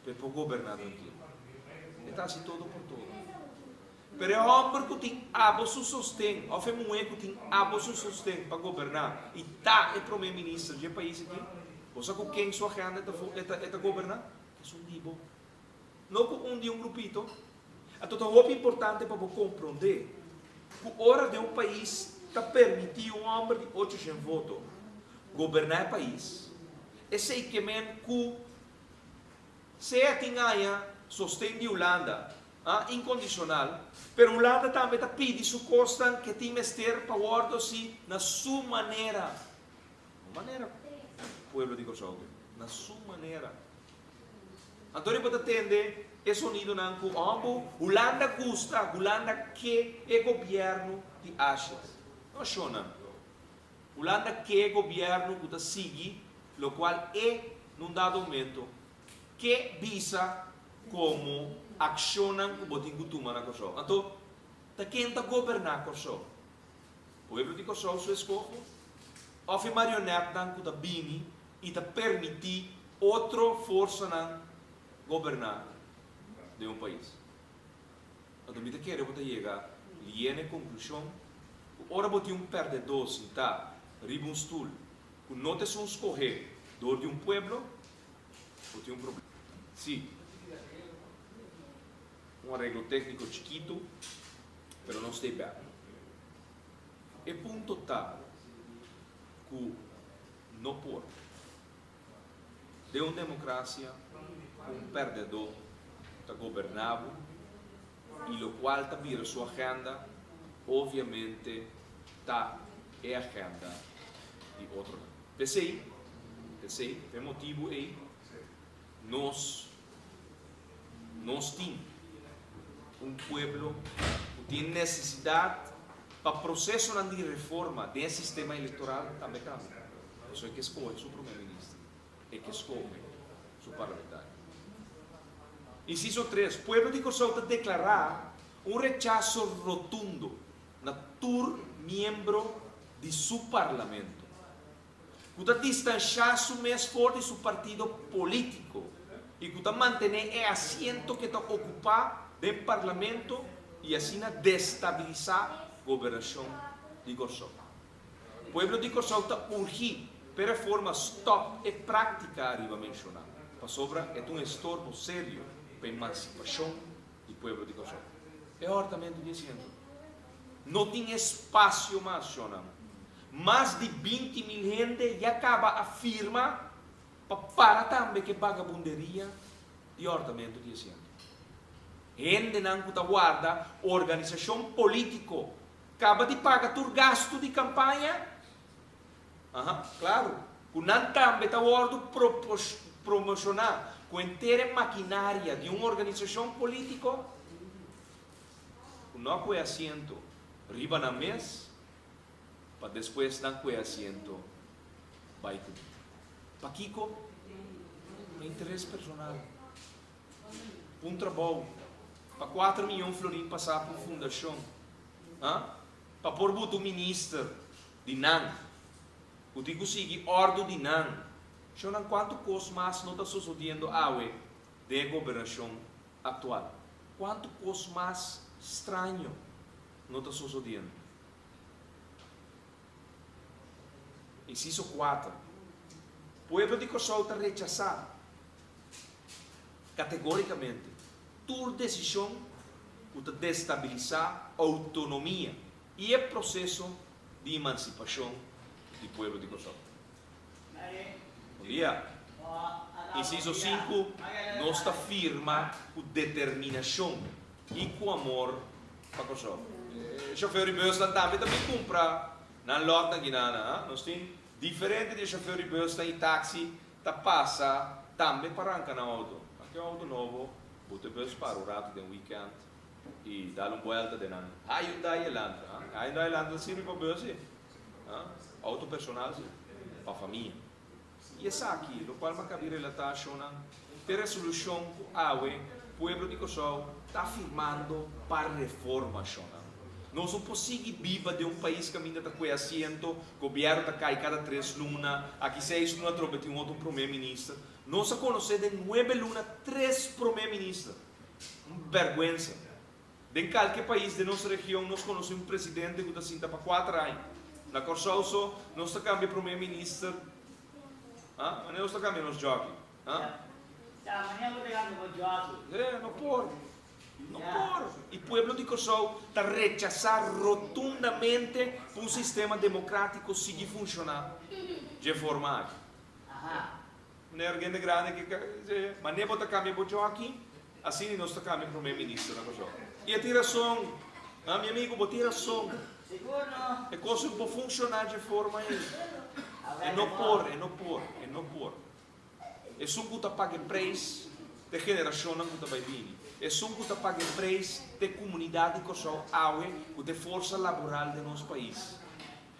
Pa e por goberná trankil. E ta hasi todo por todo. Pero e hòmber ku tin abo su sosten òf e muhé ku tin abo su sosten pa goberná i ta e promé minister dje pais aki, bo sa ku ken su agenda e ta e ta goberná? Esun di bo. No ku un di un grupito. Anto ta hopi importante pa bo komprondé ku ora den un pais ta permití un hòmber di ocho shen voto goberná e pais, esei ke men ku sea tin haña sosten di Hulanda inkondishonal, pero Hulanda tambe ta pidi su kosnan ke tin mester pa wòrdu hasi na su manera. No manera pueblo di Kòrsou ke, na su manera. Anto riba ta tende e sonidonan ku òmbu Hulanda gusta, Hulanda ke e gobièrnu di Asjes. No shonnan. Hulanda ke gobièrnu ku ta sigui lokual e nun dado momento ke bisa komo akshonnan ku bo tin ku tuma na Kòrsou. Anto, ta ken ta goberná Kòrsou? Pueblo di Kòrsou su eskoho? Òf e marionètnan ku ta bini i ta permití otro forsanan goberná den un pais? Anto mi ta kere bo ta yega liene konklushon ku ora bo tin un pèrdedó sintá riba un stul ku no ta esun skohé dor di un pueblo, bo tin un problema. Sí, un areglo tékniko chikitu, pero nos ta e bèk. E punto ta ku no por. Den un demokrasia, un pèrdedó ta goberná bo i lokual ta bira su agenda obviamente ta e agenda di otronan. P'esei, p'esei, p'e motibu ei, nos, nos tin un pueblo ku tin nesesidat pa prosesonan di reforma den e sistema elektoral tambe kambia. Pasobra e ke skohe su prome minister, e ke skohe su parlamentario. Insiso tres, Pueblo di Kòrsou ta deklará un rechaso rotundo na tur miembro di su parlamento ku ta distanshá su mes for di su partido polítiko i ku ta mantené e asiento ke ta okupá den parlamento i asina destabilisá gobernashon di Kòrsou. Pueblo di Kòrsou ta urgí p'e reforma stòp e práktika ariba menshoná, pasobra e ta un estorbo serio pa emansipashon di pueblo di Kòrsou. E hòrtamentu di asiento no tin espasio mas, shonnan. Mas di 20,000 hende ya kaba a firma pa para tambe ku e bagabunderia di hòrtamentu di asiento. Hendenan ku ta warda organisashon polítiko kaba di paga tur gastu di kampaña? Aha, klaru ku nan tambe ta wòrdu promoshoná ku henter e makinaria di un organisashon polítiko ku no a kue asiento riba nan mes pa despues nan kue asiento bai ku. Pakiko? Pa interes personal. Pa un trabou. Pa kuater miyon florin pasá pa un fundashon. Ha? Pa por buta un minister di nan, ku tin ku sigui òrdu di nan. Shownan kuantu kos mas no ta sosodiendo awe den e gobernashon aktual? Kuantu kos mas straño no ta sosodiendo? Insiso kuater, Pueblo di Kòrsou ta rechasá kategórikamente tur desishon ku ta destabilisá outonomia i e proseso di emansipashon di pueblo di Kòrsou. Bon dia. Insiso sinku, Nos ta firma ku determinashon i ku amor pa Kòrsou. E shofèr di bùsnan tambe ta bin kumpra nan lòtnan kinana. Nos tin diferente di e shofèr di bùsnan i taksi ta pasa tambe pa ranka nan outo. Aki un outo nobo, buta e bùs para un ratu den wikènt i dal un buèlta den nan Hyundai Elantra. Hyundai Elantra ta sirbi pa bùs si, outo personal si, pa famia. I esaki, lokual mi a kabi relatá shonnan, t'e resolushon ku awe pueblo di Kòrsou ta firmando pa reforma shonnan. Nos no por sigui biba den un pais kaminda ta kue asiento, gobièrnu ta kai kada tres luna, aki seis luna atrobe tin un otro promé minister. Nos a konosé den nuebe luna tres promé minister. Un bèrgwensa. Den kalke pais den nos region nos konosé un presidente ku ta sinta pa kuater aña. Na Kòrsou so nos ta kambia promé minister, ah, manera nos ta kambia nos djòki, ah. Ya, manera bo ta kambia bo djòki. Eh, no por. No por! I pueblo di Kòrsou ta rechasá rotundamente pa un sistema demokrátiko sigui funshoná dje forma aki. Meneer hende grandi ki manera bo ta kambia bo djòki, asina nos ta kambia promé minister na Kòrsou. I e tin rason, ha mi amigu, bo tin rason. E kos no por funshoná dje forma ei. E no por, e no por, e no por. Esun ku ta paga e preis ta e generashonnan ku ta bai bini. Esun ku ta paga e preis ta e komunidat di Kòrsou awe ku ta e forsa laboral den nos pais.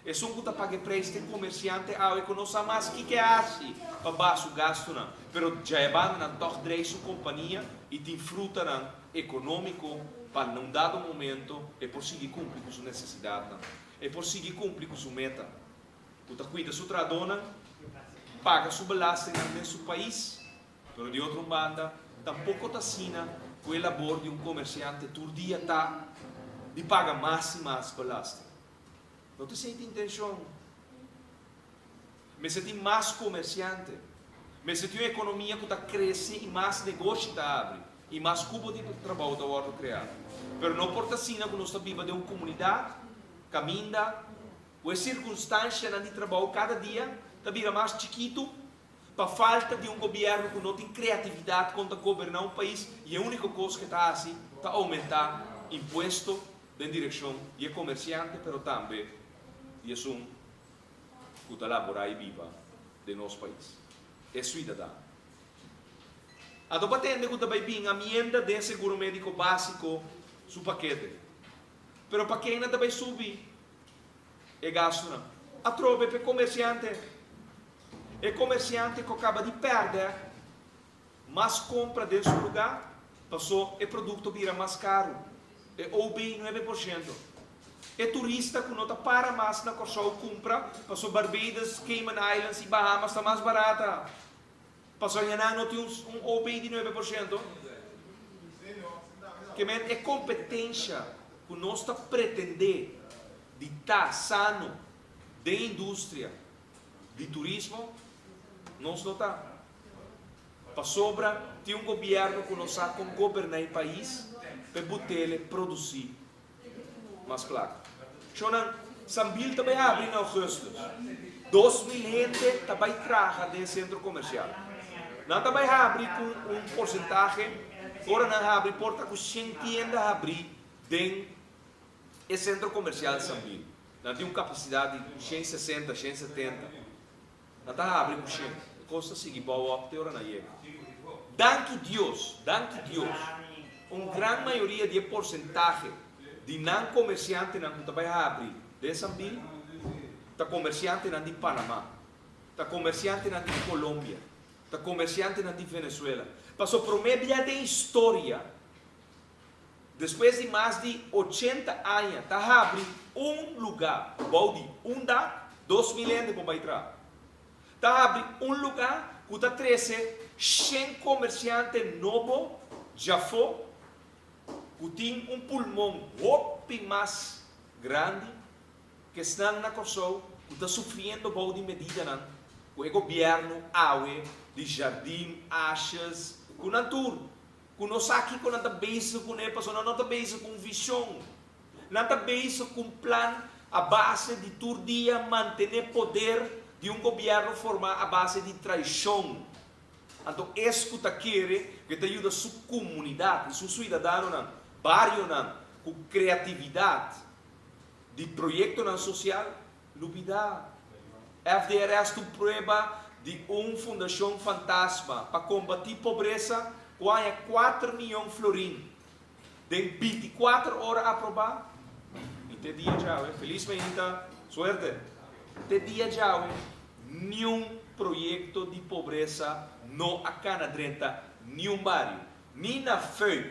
Esun ku ta paga e preis ta e komersiante awe ku no sa mas kiko e hasi pa baha su gastunan, pero djaebanda nan tòg drei su kompania i tin frutanan ekonómiko pa na un dado momento e por sigui kumpli ku su nesesidatnan, e por sigui kumpli ku su meta. Ku ta kuida su trahadónan, paga su belastingnan den su pais, pero di otro un banda tampoko ta asina ku e labor di un komersiante tur dia ta di paga mas i mas belasting. No ta esei ta intenshon. Mester tin mas komersiante. Mester tin un ekonomia ku ta krese i mas negoshi ta abri i mas kupo di trabou ta wòrdu kreá. Pero no por ta asina ku nos ta biba den un komunidat kaminda Ku e sirkunstanshanan di trabou kada dia ta bira mas chikitu pa falta di un gobièrnu ku no tin kreatividat kon ta goberná un pais i e úniko kos ku e ta hasi ta oumentá impuesto den direkshon di e komersiante pero tambe di esun ku ta laborá i biba den nos pais, e suidadano. Anto pa tende ku ta bai bin amienda den seguro médiko básiko su pakete. Pero pa ken nan ta bai subi e gastunan? Atrobe pa e komersiante. E komersiante ku a kaba di pèrdè mas kompra den su lugá, pasó e produkto bira mas karu, e OB 9%. E turista ku no ta para mas na Kòrsou kumpra, pasó Barbados, Cayman Islands i Bahamas ta mas barata. Pasobra ya nan no tin un OB di 9%. Ke men e kompetensha ku nos ta pretendé di ta sano den industria di turismo, nos no ta. Pasobra tin un gobièrnu ku no sa kon goberná e pais pa e butele produsí mas plaka. Shonnan, Sambil ta bai habri na augustus. 2000 hende ta bai traha den sentro komersial. Nan ta bai habri ku un porsentahe, ora nan habri por ta ku shen tienda habri den e sentro komersial Sambil. Nan tin un kapasidat di 160, 170. Nan ta habri ku shen. E kos ta sigui bou op te ora nan yega. Danki Dios, danki Dios, un gran mayoria di e porsentahe di nan komersiantenan ku ta bai habri den Sambil ta komersiantenan di Panama, ta komersiantenan di Colombia, ta komersiantenan di Venezuela. Paso promé bia den historia, despues di mas di 80 aña ta habri un lugá bou di un dak, 2000 hende por bai traha. Ta habri un lugá ku ta trese shen komersiante nobo djafó ku tin un pulmon hopi mas grandi ku esnan na Kòrsou ku ta sufriendo bou di medidanan ku e gobièrnu awe di Jardim, Asjes, ku nan tur ku no sa kiko nan ta bezig kuné pasobra nan no ta bezig ku un vishon. Nan ta bezig ku un plan a base di tur dia mantené poder di un gobièrnu formá a base di traishon. Anto es ku ta kere ku e ta yuda su komunidat i su suidadanonan, barionan, ku kreatividat di proyektonan sosial, lubidá. FDRS ta un prueba di un fundashon fantasma pa kombatí pobresa ku a haña kuater miyon florin den 24 ora aprobá i te dia djawe, felis mainta, suerte, te dia djawe niun proyekto di pobresa no a kana drenta niun bario, ni na Fuik,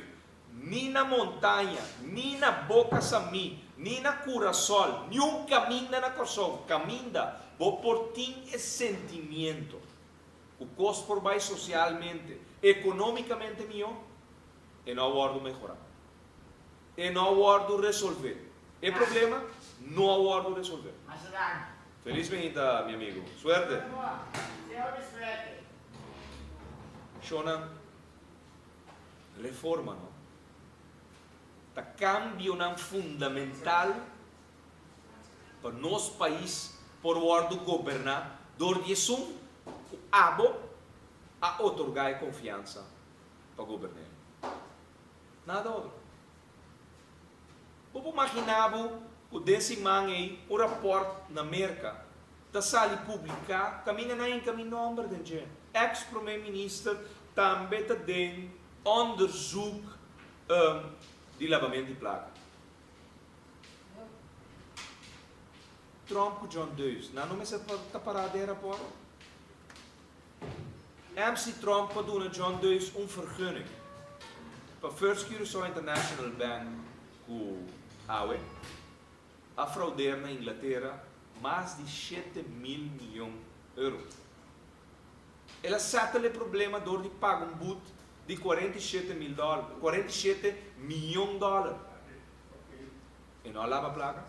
ni na Montaña, ni na Boca Samí. Ni na Curasol, niun kaminda na Kòrsou, kaminda bo por tin e sentimiento ku kos por bai sosialmente, ekonómikamente mihó, e no a wòrdu mehorá. E no a wòrdu resolvé. E problema no a wòrdu resolvé. Felis meinta, mi amigu. Suerte. Shona, reforma no ta kambionan fundamental pa nos pais por wòrdu goberná dor di esun ku abo a otorgá e konfiansa pa gobern'é. Nada otro. Bo por maginá bo ku den siman ei un rapòrt na Merka ta sali publiká kaminda nan hinka mi nòmber den dje. Eks promé minister tambe ta den onderzoek di labament di plaka. Trump ku John Deus, nan no mester ta pará den e rapòrt? MC Trump a duna John Deus un vergunning pa First Curaçao International Bank ku awe a fraudeer na Inglatera mas di 7000 miyon euro. El a settle e problema dor di paga un boet di 47 mil dòler, 47 miyon dòler. E no a laba plaka?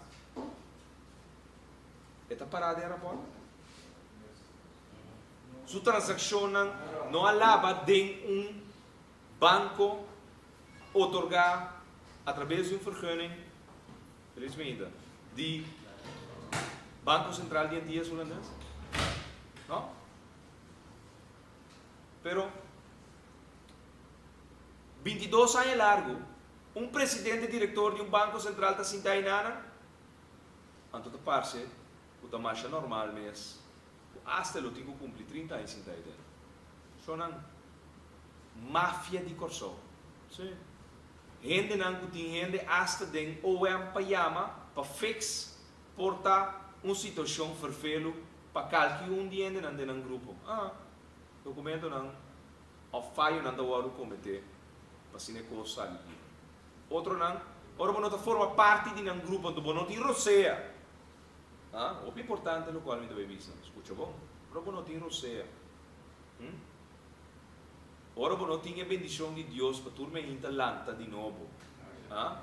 E ta pará den rapòrt? Su transakshonnan no a laba den un banko otorgá atrabes di un vergunning, feliz mainta, di Banko Sentral di Antillas Hulandes? No. Pero 22 aña largu un presidente direktor di un banko sentral ta sinta einana? Anto ta parse ku ta masha normal mes ku asta lo tin ku kumpli 30 aña sinta ei den. Shonnan mafia di Kòrsou. Sí. Hendenan ku tin hende asta den OM pa yama pa fix por ta un situashon ferfelu pa kalki un di hendenan den nan grupo. Ah, dokumentonan òf fayonan ta wòrdu kometé pa asina e kos sali liber. Otronan, ora bo no ta forma parti di nan grupo anto bo no tin rosea. Ah, hopi importante lokual mi ta bay bisa. Skucha bon. Ora bo no tin rosea. Hm? Ora bo no tin e bendishon di Dios pa tur meinta lanta di nobo. Ah?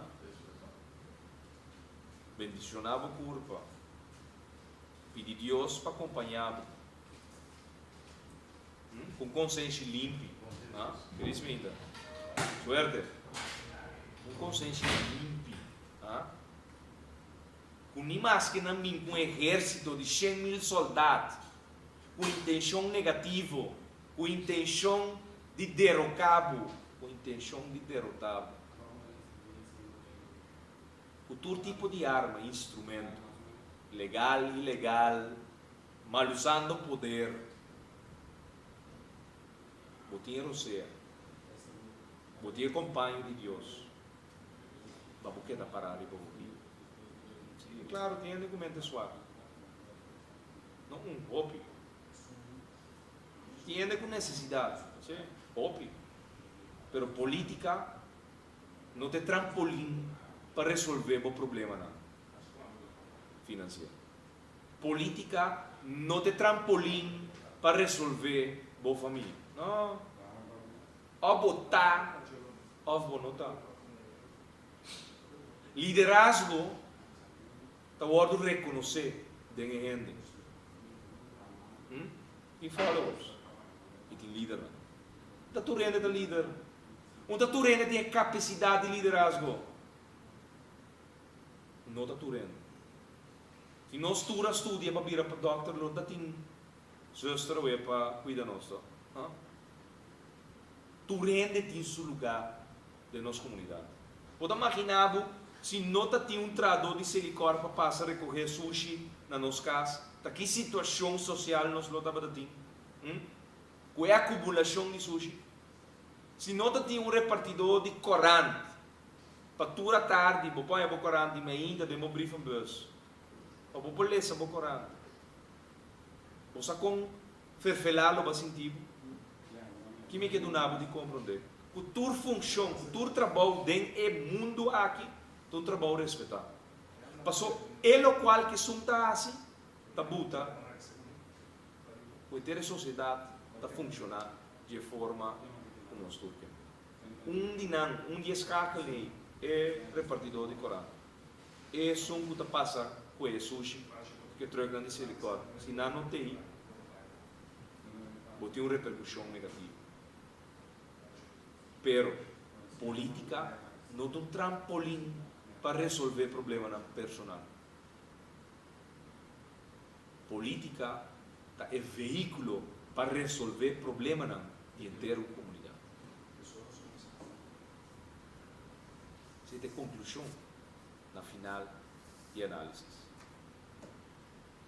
Bendishoná bo kurpa. Pidi Dios pa kompañá bo. Hm? Ku un konsenshi limpi. Ah? Feliz meinta. Suerte. Un konsenshi limpi. Ah? Ku ni maske nan bin ku un ehérsito di 100,000 sòldat ku intenshon negativo, ku intenshon di deroká bo, ku intenshon di derotá bo, ku tur tipo di arma, instrumento, legal, ilegal, malusando poder, bo tin e rosea, bo tin e kompaño di Dios, pa bo keda pará riba bo pia. Sí, klaro, tin hende ku mente suak. No un, hopi. Tin hende ku nesesidat, sí, hopi. Pero polítika no ta e trampolin pa resolvé bo problemanan finansiero. Polítika no ta e trampolin pa resolvé bo famia. No. Òf bo ta òf bo no ta. Liderazgo ta wòrdu rekonosé den e hende. Hm? Tin followers i tin lidernan. Un ta tur hende ta lider. Un ta tur hende tin e kapasidat di liderazgo. No ta tur hende. Si nos tur a studia pa bira pa dòkter lo ta tin zuster awe pa kuida nos to. Huh? Tur hende tin su lugá den nos komunidat. Bo ta maginá bo si no ta tin un trahadó di Selikor pa pasa rekohé sushi na nos kas, ta ki situashon sosial nos lo tabata tin? Hm? Ku e akumulashon di sushi? Si no ta tin un repartidó di korant pa tur atardi bo por haña bo korant di mainta den bo brievenbus pa bo por lesa bo korant, bo sa kon ferfelá lo bo a sinti bo? Ki mi ke duna bo di komprondé? Ku tur funshon, ku tur trabou den e mundu aki ta un trabou respetá. Paso e lokual ku esun ta hasi ta buta ku henter e sosiedat ta funshoná di e forma ku nos tur ke. Un di nan, un di e skakel ei, e repartidó di korant. Esun ku ta pasa ku e sushi ku e trùknan di Selikor, si nan no t'ei, bo tin un reperkushon negativo. Pero, polítika no ta un trampolin pa resolvé problemanan personal. Polítika ta e vehíkulo pa resolvé problemanan di henter un komunidat. Esei ta e konklushon na final di e análisis.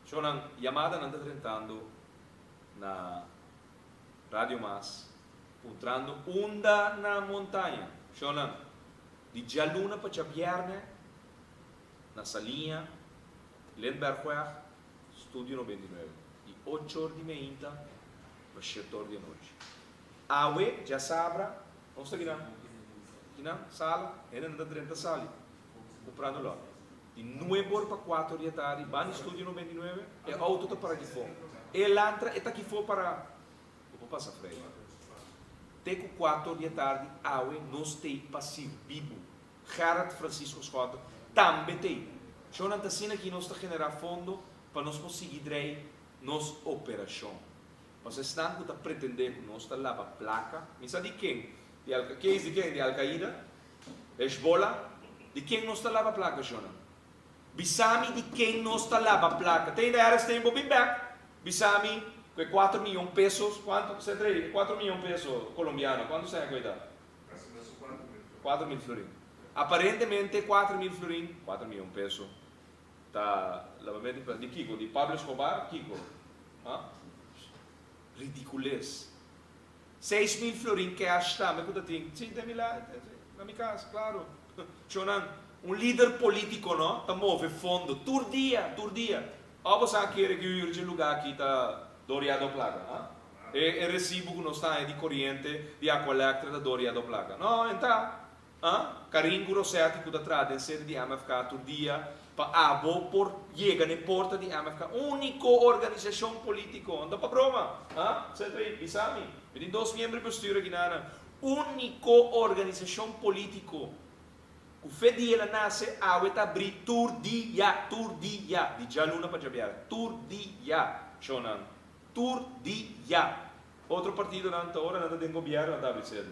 Shownan, yamadanan ta drentando na Radio Mas puntrando unda na Montaña. Shownan, di djaluna pa djabièrnè na Saliña, Lindbergweg, Studio 99, di ocho or di meinta pa shete or di anochi. Awe, djasabra, nos ta kinan? Kinan? Sala? Hendenan ta drenta sali, kumprando lòt. Di nuebe or pa kuater or di atardi, ban di Studio 99, e outo ta para kifó. E lantra e ta kifó para. Bo por pasa frei. Te ku kuater or di atardi, awe nos t'ei pa sirbi bo. Gerrit Francisco Schotte tambe t'ei. Shownan ta asina ki nos ta generá fondo pa nos por sigui drei nos operashon. Pasobra esnan ku ta pretendé ku nos ta laba plaka, mi sa di ken, di Al, ken is di ken, di Al Qaida, Hezbollah, di ken nos ta laba plaka shownan? Bisa mi di ken nos ta laba plaka. Te ainda eres tempo bin bek, bisa mi ku e kuater miyon pesos, kuantu, Cedrey, e kuater miyon peso kolombiano, kuantu sèn ku e ta? 4000 florin. Aparentemente 4000 florin, 4 miyon peso, ta labamento di plaka. Di kiko? Di Pablo Escobar? Kiko? Ha? Ridicules. 6000 florin cash tambe ku ta tin. Si, den mi la, na mi kas, klaro. Shownan, un lider politico no ta move fondo tur dia, tur dia. Òf bo sa kere ku huur dje lugá aki ta doriado plaka? Ha? E e resibu ku nos ta haña di koriente di Aqualectra ta doriado plaka. No, en ta. Ha? Karin ku Rosetti ku ta traha den sede di MFK tur dia pa abo por yega na e porta di MFK, úniko organisashon polítiko. Anto pa broma. Ha? Setrei, bisa mi. Mi tin dos miembro di bestuur aki nana. Úniko organisashon polítiko Ku fe di el a nase, awe ta abrí tur dia, tur dia, di djaluna pa djabièrnè, tur dia, shownan, tur dia. Otro partidonan ta ora nan ta den gobièrnu nan ta abrí sede.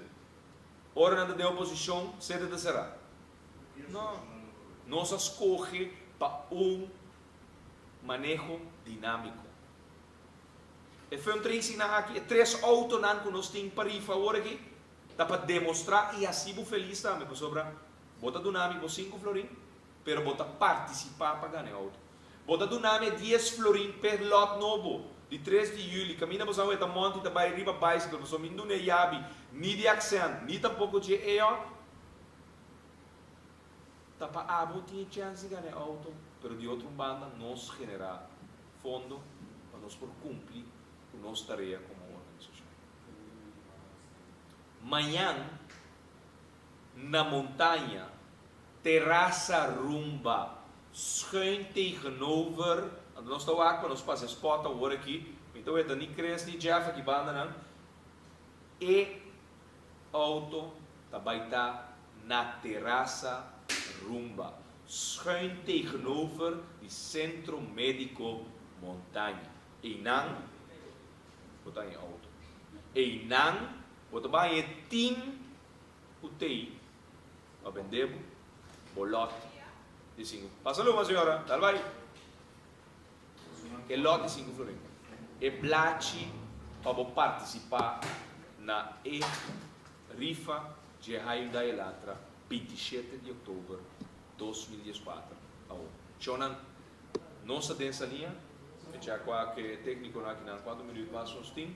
Ora nan ta den oposishon, sede ta será. No, nos a skohe pa un maneho dinámiko. E fundraisingnan aki, e tres outonan ku nos tin pa rifa awor aki, Ta pa demostrá i hasi bo felis tambe, pasobra bo ta duna mi bo sinku florin, pero bo ta partisipá pa gana e outo. Bo ta duna mi e dies florin p'e lòt nobo di tres di yüli, kaminda bo sa weta Monty ta bai riba baisikl, pasobra mi no duna e yabi ni di Accent ni tampoko dje Eon. Ta pa abo tin e chèns di gana e outo, pero di otro un banda nos generá fondo pa nos por kumpli ku nos tarea komo organisashon. Mañan na montaña, terasa rumba, schuin tegenover, anto nos ta wak pa nos pasa e spot awor aki, mi ta weta ni Chris ni Jeff aki bandanan, e auto ta bai ta na terasa rumba, schuin tegenover di Centro Medico Montaña. Einan bo ta haña auto. Einan bo ta baña e team ku tei pa bende bo bo lot di sinku. Pasa luma señora, dal bai. E lot di sinku florin. E blachi pa bo partisipá na e rifa dje Hyundai Elantra 27 di oktober 2014 awor. Shownan. Nos ta den Saliña, e cha kua ke teknikonan akinan kuantu minuut mas nos tin.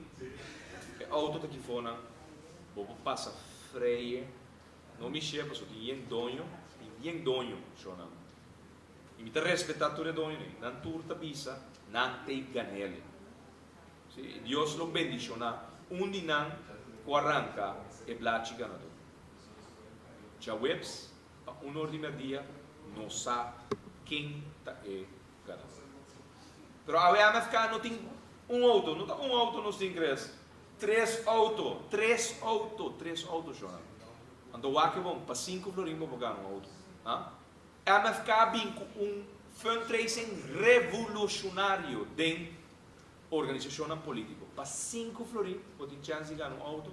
E outo ta kifonan, bo por pasa freye, no mishé pasobra tin yen doño, tin yen doño shownan. I mi ta respetá tur e doñonan, nan tur ta bisa nan t'ei ganele. Si, Dios lo bendishoná un di nan ku a ranka e blachi ganadó. Djaweps pa un or di merdia nos sa. ken ta e ganador. Pero awe MFK no tin un auto, no ta un auto nos tin Chris, tres auto, tres auto, tres auto shona. Anto wak e bon, pa sinku florin bo por gana un auto. Ha? MFK a bin ku un fundraising revolucionario den organisacionnan politico. Pa sinku florin bo tin chance di gana un auto,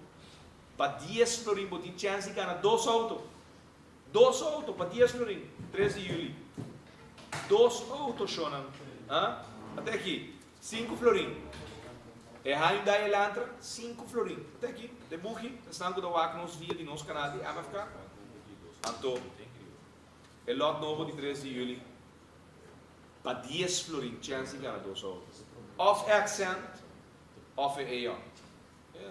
pa dies florin bo tin chance di gana dos auto. Dos auto pa dies florin, tres di juli. Dos auto shownan, ha? Ate aki, sinku florin. E Hyundai Elantra, sinku florin. Ate aki, de buki, esnan ku ta wak nos via di nos kanal di MFK. Anto, e lot nobo di tres di juli, pa dies florin chèns di gana dos auto. Òf Accent, òf e Aeon.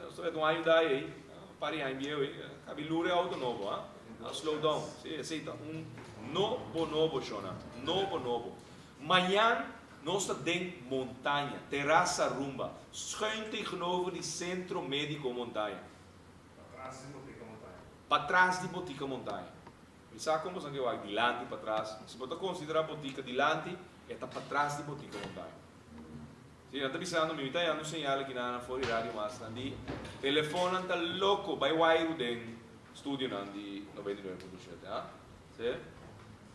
Nos ta mete un Hyundai ei, un par di aña bieu ei, kabi lura e auto nobo, ha? Slow down. Sí, esei ta un nobo nobo, shona. Nobo nobo. Mañan nos ta den Montaña, Terasa Rumba, schuin tegenover di Centro Medico Montaña. Patras di Botica Montaña. Patras di Botica Montaña. Mi sa kon boso a ke wak dilanti, patras. Si bo ta konsiderá botica dilanti, e ta patras di Botica Montaña. Si, nan ta bisando mi, mi ta hañando un señal aki nan for di Radio Mas, nan di telefonnan ta loko bai wairu den studionan di 99.7, ha? Si?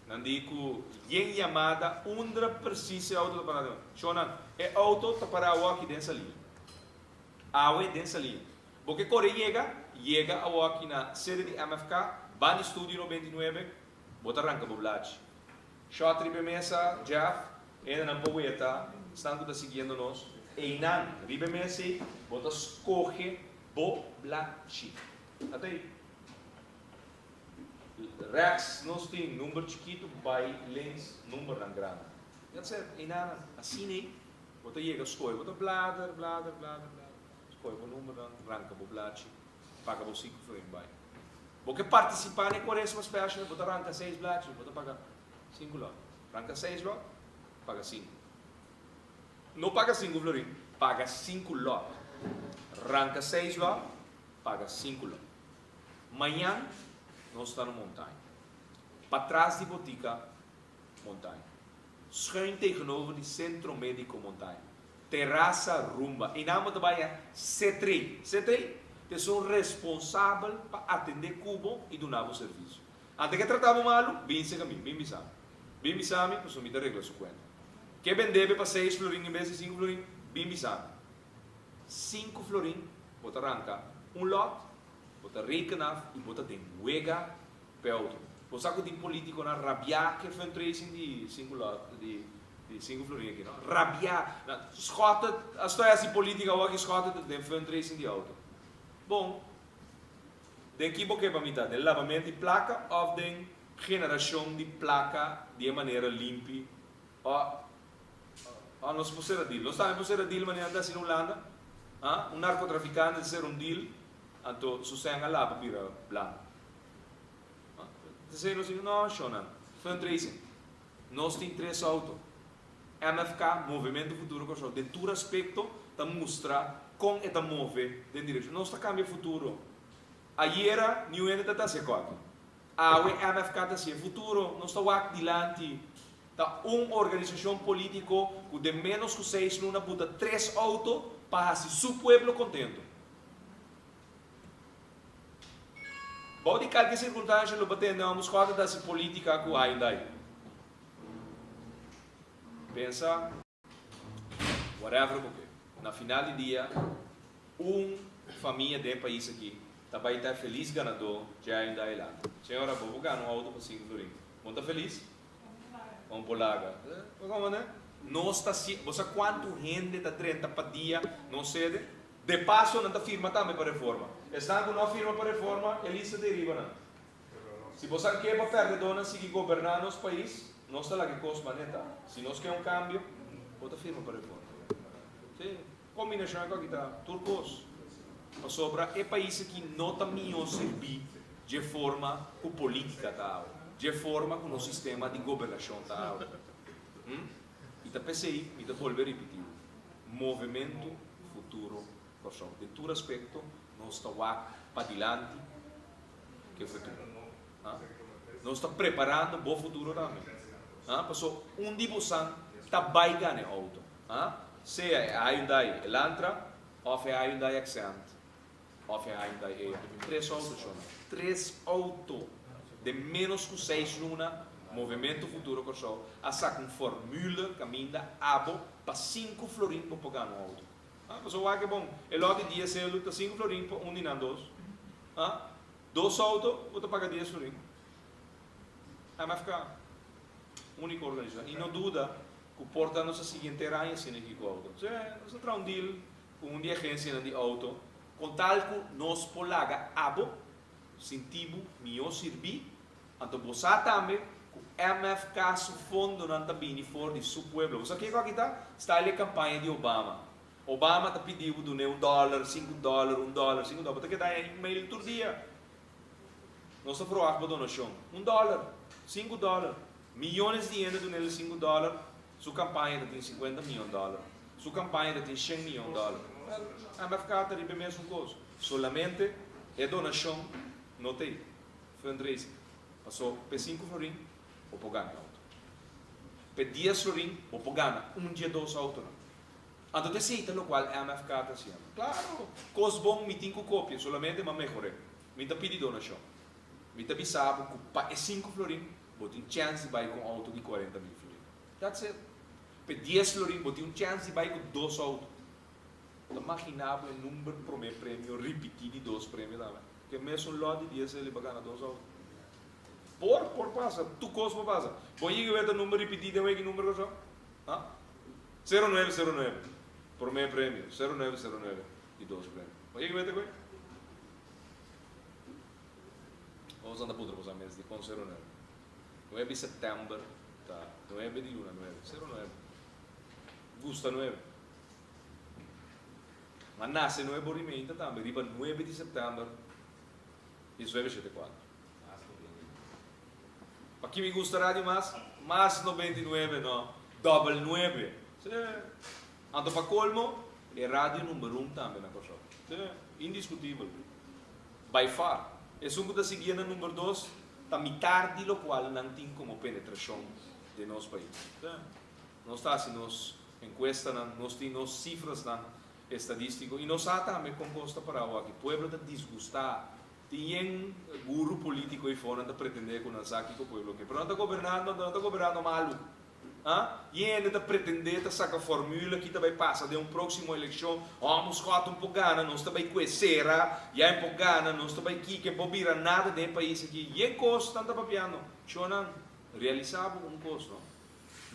Nan di ku yen yamada undra presis e auto ta pará den. Shownan, e auto ta pará awoki den salida. Awe den salida. Bo ke kore yega, yega awoki na sede di MFK, ban di studio 99, bo ta ranka bo blachi. Shot riba e mesa, Jeff, hendenan por weta, esnan ku ta siguiendo nos, einan riba e mesa ei bo ta skohe bo blachi. Ata ei. Rechts nos tin number chikitu bai links numbernan grandi. That's it, einanan. Asina ei bo ta yega skohe, bo ta blader, blader, blader, blader, skohe bo numbernan, ranka bo blachi, paga bo sinku florin bai. Bo ke partisipá na e Kuaresma Special, bo ta ranka seis blachi, bo ta paga sinku lòt. Ranka seis lòt, paga sinku. No paga sinku florin, paga sinku lòt. Ranka seis lòt, paga sinku lòt. Mañan nos ta na Montaña. Patras di botika Montaña. Schuin tegenover di Centro Medico Montaña. Terasa Rumba. Einan bo ta bai a Cetri. Cetri ta esun responsabel pa atendé ku bo i duna bo servisio. Ante ke trata bo malu, bin serka mi, bin bisa mi. Bin bisa mi, pasobra mi ta regla su kuenta. Ke bendé be pa seis florin en bes di sinku florin, bin bisa mi. Sinku florin bo ta ranka un lòt, bo ta reken af i bo ta den wega p'e auto. Bo sa ku tin politikonan rabiá ku e fundraising di sinku lòt, di di sinku florin aki no. Rabiá. Nan Schotte a stoi hasi politica awor aki Schotte ta den fundraising di auto. Bon, den ki bo ke pa mi ta? Den labament di plaka of den generashon di plaka di e manera limpi? O o nos por sera deal. Nos tambe por sera deal manera nan ta hasi na Hulanda. Ha? Un narcotraficante ta sera un deal anto su sèn a laba bira blanco. Esei nos di, no, shownan, fundraising. Nos tin tres auto. MFK, Movemento Futuro Kòrsou, den tur aspekto ta mustra kon e ta move den direkshon. Nos ta kambia futuro. Ayera niun hende ta ta hasi e kòki. Awe MFK ta hasi e futuro. Nos ta wak dilanti. Ta un organisashon polítiko ku den ménos ku seis luna buta tres auto pa hasi su pueblo kontento. Bou di kalke sirkunstansha lo bo tende ambos kòrda ta hasi politika ku Hyundai. Pensa whatever bo ke. Na final di dia un famia den e pais aki ta bai ta e felis ganadó dje Hyundai Elantra. Señora bo bo gana un auto pa sinku florin. Bo no ta felis? Un polaga. Komo ne? Nos ta si, bo sa kuantu hende ta drenta pa dia nos sede? De paso nan ta firma tambe pa reforma. Esnan ku no a firma pa reforma, e lista ta e riba nan. Si bo sa ke pa pèrdedónan sigui goberná nos pais, nos ta laga e kos maneta. Si nos ke un kambio, bo ta firma pa reforma. Sí, kombinashon e ku aki ta tur kos. Pasobra e pais aki no ta mihó sirbí dje forma ku polítika ta awe, dje forma ku nos sistema di gobernashon ta awe. Hm? I ta p'esei mi ta bolbe ripití. Movementu Futuro Kòrsou. Den tur aspekto nos ta wak padilanti ku e futuro. Nos ta preparando bo futuro tambe. Ah, paso un di bosan ta bai gana e auto. Ah, sea e Hyundai Elantra of e Hyundai Accent of e Hyundai Eon. Tres auto, shona. Tres auto den menos ku seis luna. Movemento Futuro Kòrsou a saka un formule kaminda abo pa sinku florin bo por gana un auto. Ah, paso wak e bon. E lòt di dies euro ta sinku florin pa un di nan dos. Ah, dos auto bo ta paga dies florin. MFK, úniko organisashon. I no duda ku por ta nos a sigui henter aña asina aki ku auto. Sí, nos a traha un deal ku un di e agensianan di auto kon tal ku nos por laga abo sinti bo mihó sirbí. Anto bo sa tambe ku MFK su fondonan ta bini for di su pueblo. Bo sa kiko aki ta? Style e kampaña di Obama. Obama ta pidi bo dun'é un dòler, sinku dòler, un dòler, sinku dòler. Bo ta keda haña email tur dia. Nos ta verwagt bo donashon. Un dòler, sinku dòler. Miyones di hende dun'el sinku dòler, su kampaña ta tin sinkuenta miyon dòler. Su kampaña ta tin shen miyon dòler. Wèl, MFK ta riba e mesun kos. Solamente e donashon no ta ei. Fundraising. Paso p'e sinku florin bo por gana e outo. P'e dies florin bo por gana un dje dos outonan. Anto ta esei ta lokual MFK ta hasiendo. Klaro, kos bon mi tin ku kopia, solamente m'a mehor'é. Mi ta pidi donashon. Mi ta bisa bo ku pa e sinku florin bo tin chèns di bai ku un outo di kuarenta mil florin. That's it. P'e dies florin bo tin un chèns di bai ku dos outo. Ta maginá bo e number promé premio ripití di dos premio tambe. Ke mesun lòt di dies eli pa gana dos outo. Por, por pasa. Tur kos por pasa. Bo yega wet e number ripití den weki number kòrsou? Ha? Sero nuebe, sero nuebe. Promé premio, sero nuebe, sero nuebe di dos premio. Bo yega wet e koe? Nos anda puntra boso mes dikon sero nuebe. Nuebe di sèptèmber ta nuebe di luna nuebe. Sero nuebe. Gusta nuebe. Ma nase nuebe ora i meinta tambe riba nuebe di sèptèmber diesnuebe shete kuater. Paki mi gusta radio mas? Mas 99 no, dòbel nuebe. Sí. Anto pa kolmo, e radio number un tambe na Kòrsou. Sí, indiskutibel. By far. Esun ku ta siguié na number dos ta mitar di lokual nan tin komo penetrashon den nos pais. Sí. Nos ta hasi nos enkuestanan, nos tin nos sifrasnan estadístiko i nos sa tambe kon kos ta pará awor aki. Pueblo ta disgustá. Tin yen guru polítiko ei nan ta pretendé ku nan sa kiko pueblo ke. Pero nan ta gobernando, anto nan ta gobernando malu. Ha? Yen hende ta pretendé ta saka formula ki ta bai pasa den un próksimo elekshon. Hòmber Schott un por gana, nos ta bai kue sera, ya en por gana, nos ta bai kiko, en por bira nada den e pais aki. Yen kos nan ta papiando. Shonnan, realisá bo un kos no.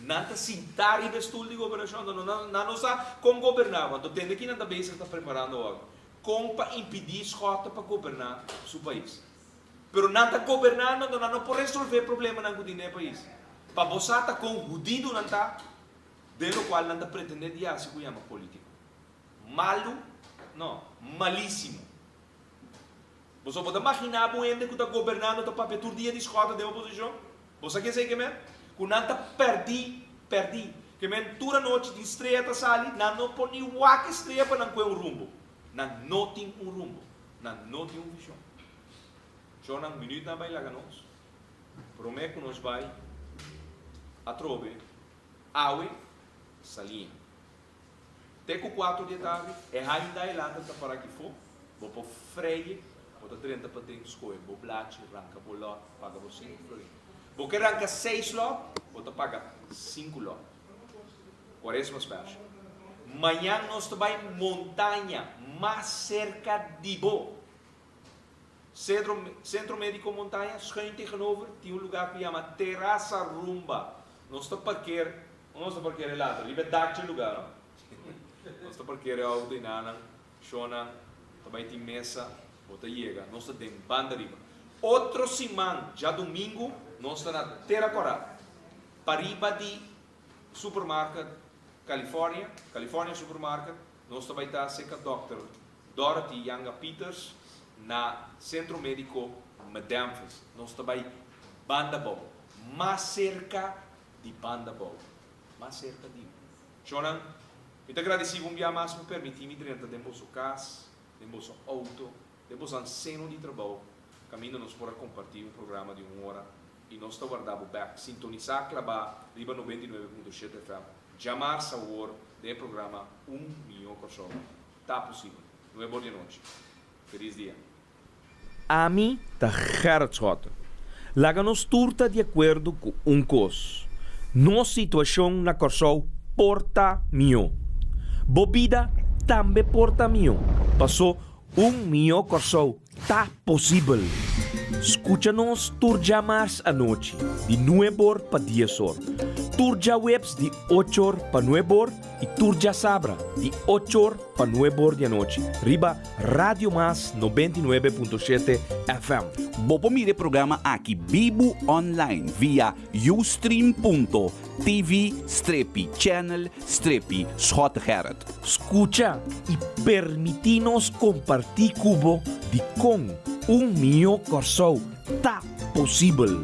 Nan ta sintá riba e stul di gobernashon, anto nan nan no sa kon goberná bo. Anto tende ki nan ta bezig ta preparando awor. Kon pa impidí Schotte pa goberná su pais. Pero nan ta gobernando anto nan no por resolvé problemanan ku tin den e pais. Pa bo sa ta kon hudido nan ta den lokual nan ta pretendé di hasi ku yama polítiko. Malu? No, malísimo. Boso bo ta maginá bo hende ku ta gobernando ta papia tur dia di Schotte den oposishon? Bo sa kiesei ke men? Ku nan ta pèrdí, pèrdí. Ke men tur anochi tin strea ta sali, nan no por ni wak e strea pa nan kue un rumbo. Nan no tin un rumbo. Nan no tin un vishon. Shonnan, minütnan bai laga nos. Promé ku nos bai atrobe awe saliña. Te ku kuater di e tardi, e Hyundai Elantra ta para aki fo, bo por freie, bo ta drenta paden, skohe bo blachi, ranka bo lòt, paga bo sinku florin. Bo ke ranka seis lòt, bo ta paga sinku lòt. Kuaresma special. Mañan nos ta bai montaña mas serka di bo. Cedro, Centro Medico Montaña, schuin tegenover, tin un lugar cu yama Terasa Rumba. Nos ta parkeer, unda nos ta parkeer e later? Riba e dak dje lugar, no? Nos ta parkeer e auto y nanan, shownan, ta bay tin mesa, bo ta yega, nos ta den banda riba. Otro siman, djadumingu, nos ta na Tera Cora, pariba di Supermarket California, California Supermarket, nos ta bay ta cerca Dòkter Dorothy Yanga Pieters na Centro Medico Medemphis. Nos ta bai banda bou. Mas cerca di banda bou. Mas cerca di. Shonnan, mi ta gradeci bo un bia mas pa permiti mi drenta den boso cas, den boso auto, den boso seno di trabou, caminda nos por a comparti un programa di un ora. i nos ta warda bo bèk. Sintonisá klabá riba 99.7 FM. Djamars awor den e programa Un Mihó Kòrsou. Ta posibel. Nuebe or di anochi. Felis dia. Ami ta Gerrit Schotte. Laga nos tur ta di akuerdo ku un kos, nos situashon na Kòrsou por ta mihó. Bo bida tambe por ta mihó, pasó un mihó Kòrsou ta posibel. Skucha nos tur djamars anochi di nueb'or pa dies'or, tur djaweps di och'or pa nueb'or i tur djasabra di och'or pa nueb'or di anochi riba Radio Mas 99.7 FM. Bo por mira e programa aki bibu online via ustream.tv strepi channel strepi Schottegerrit. Skucha i permití nos kompartí ku bo dikon un mihó Kòrsou ta posibel.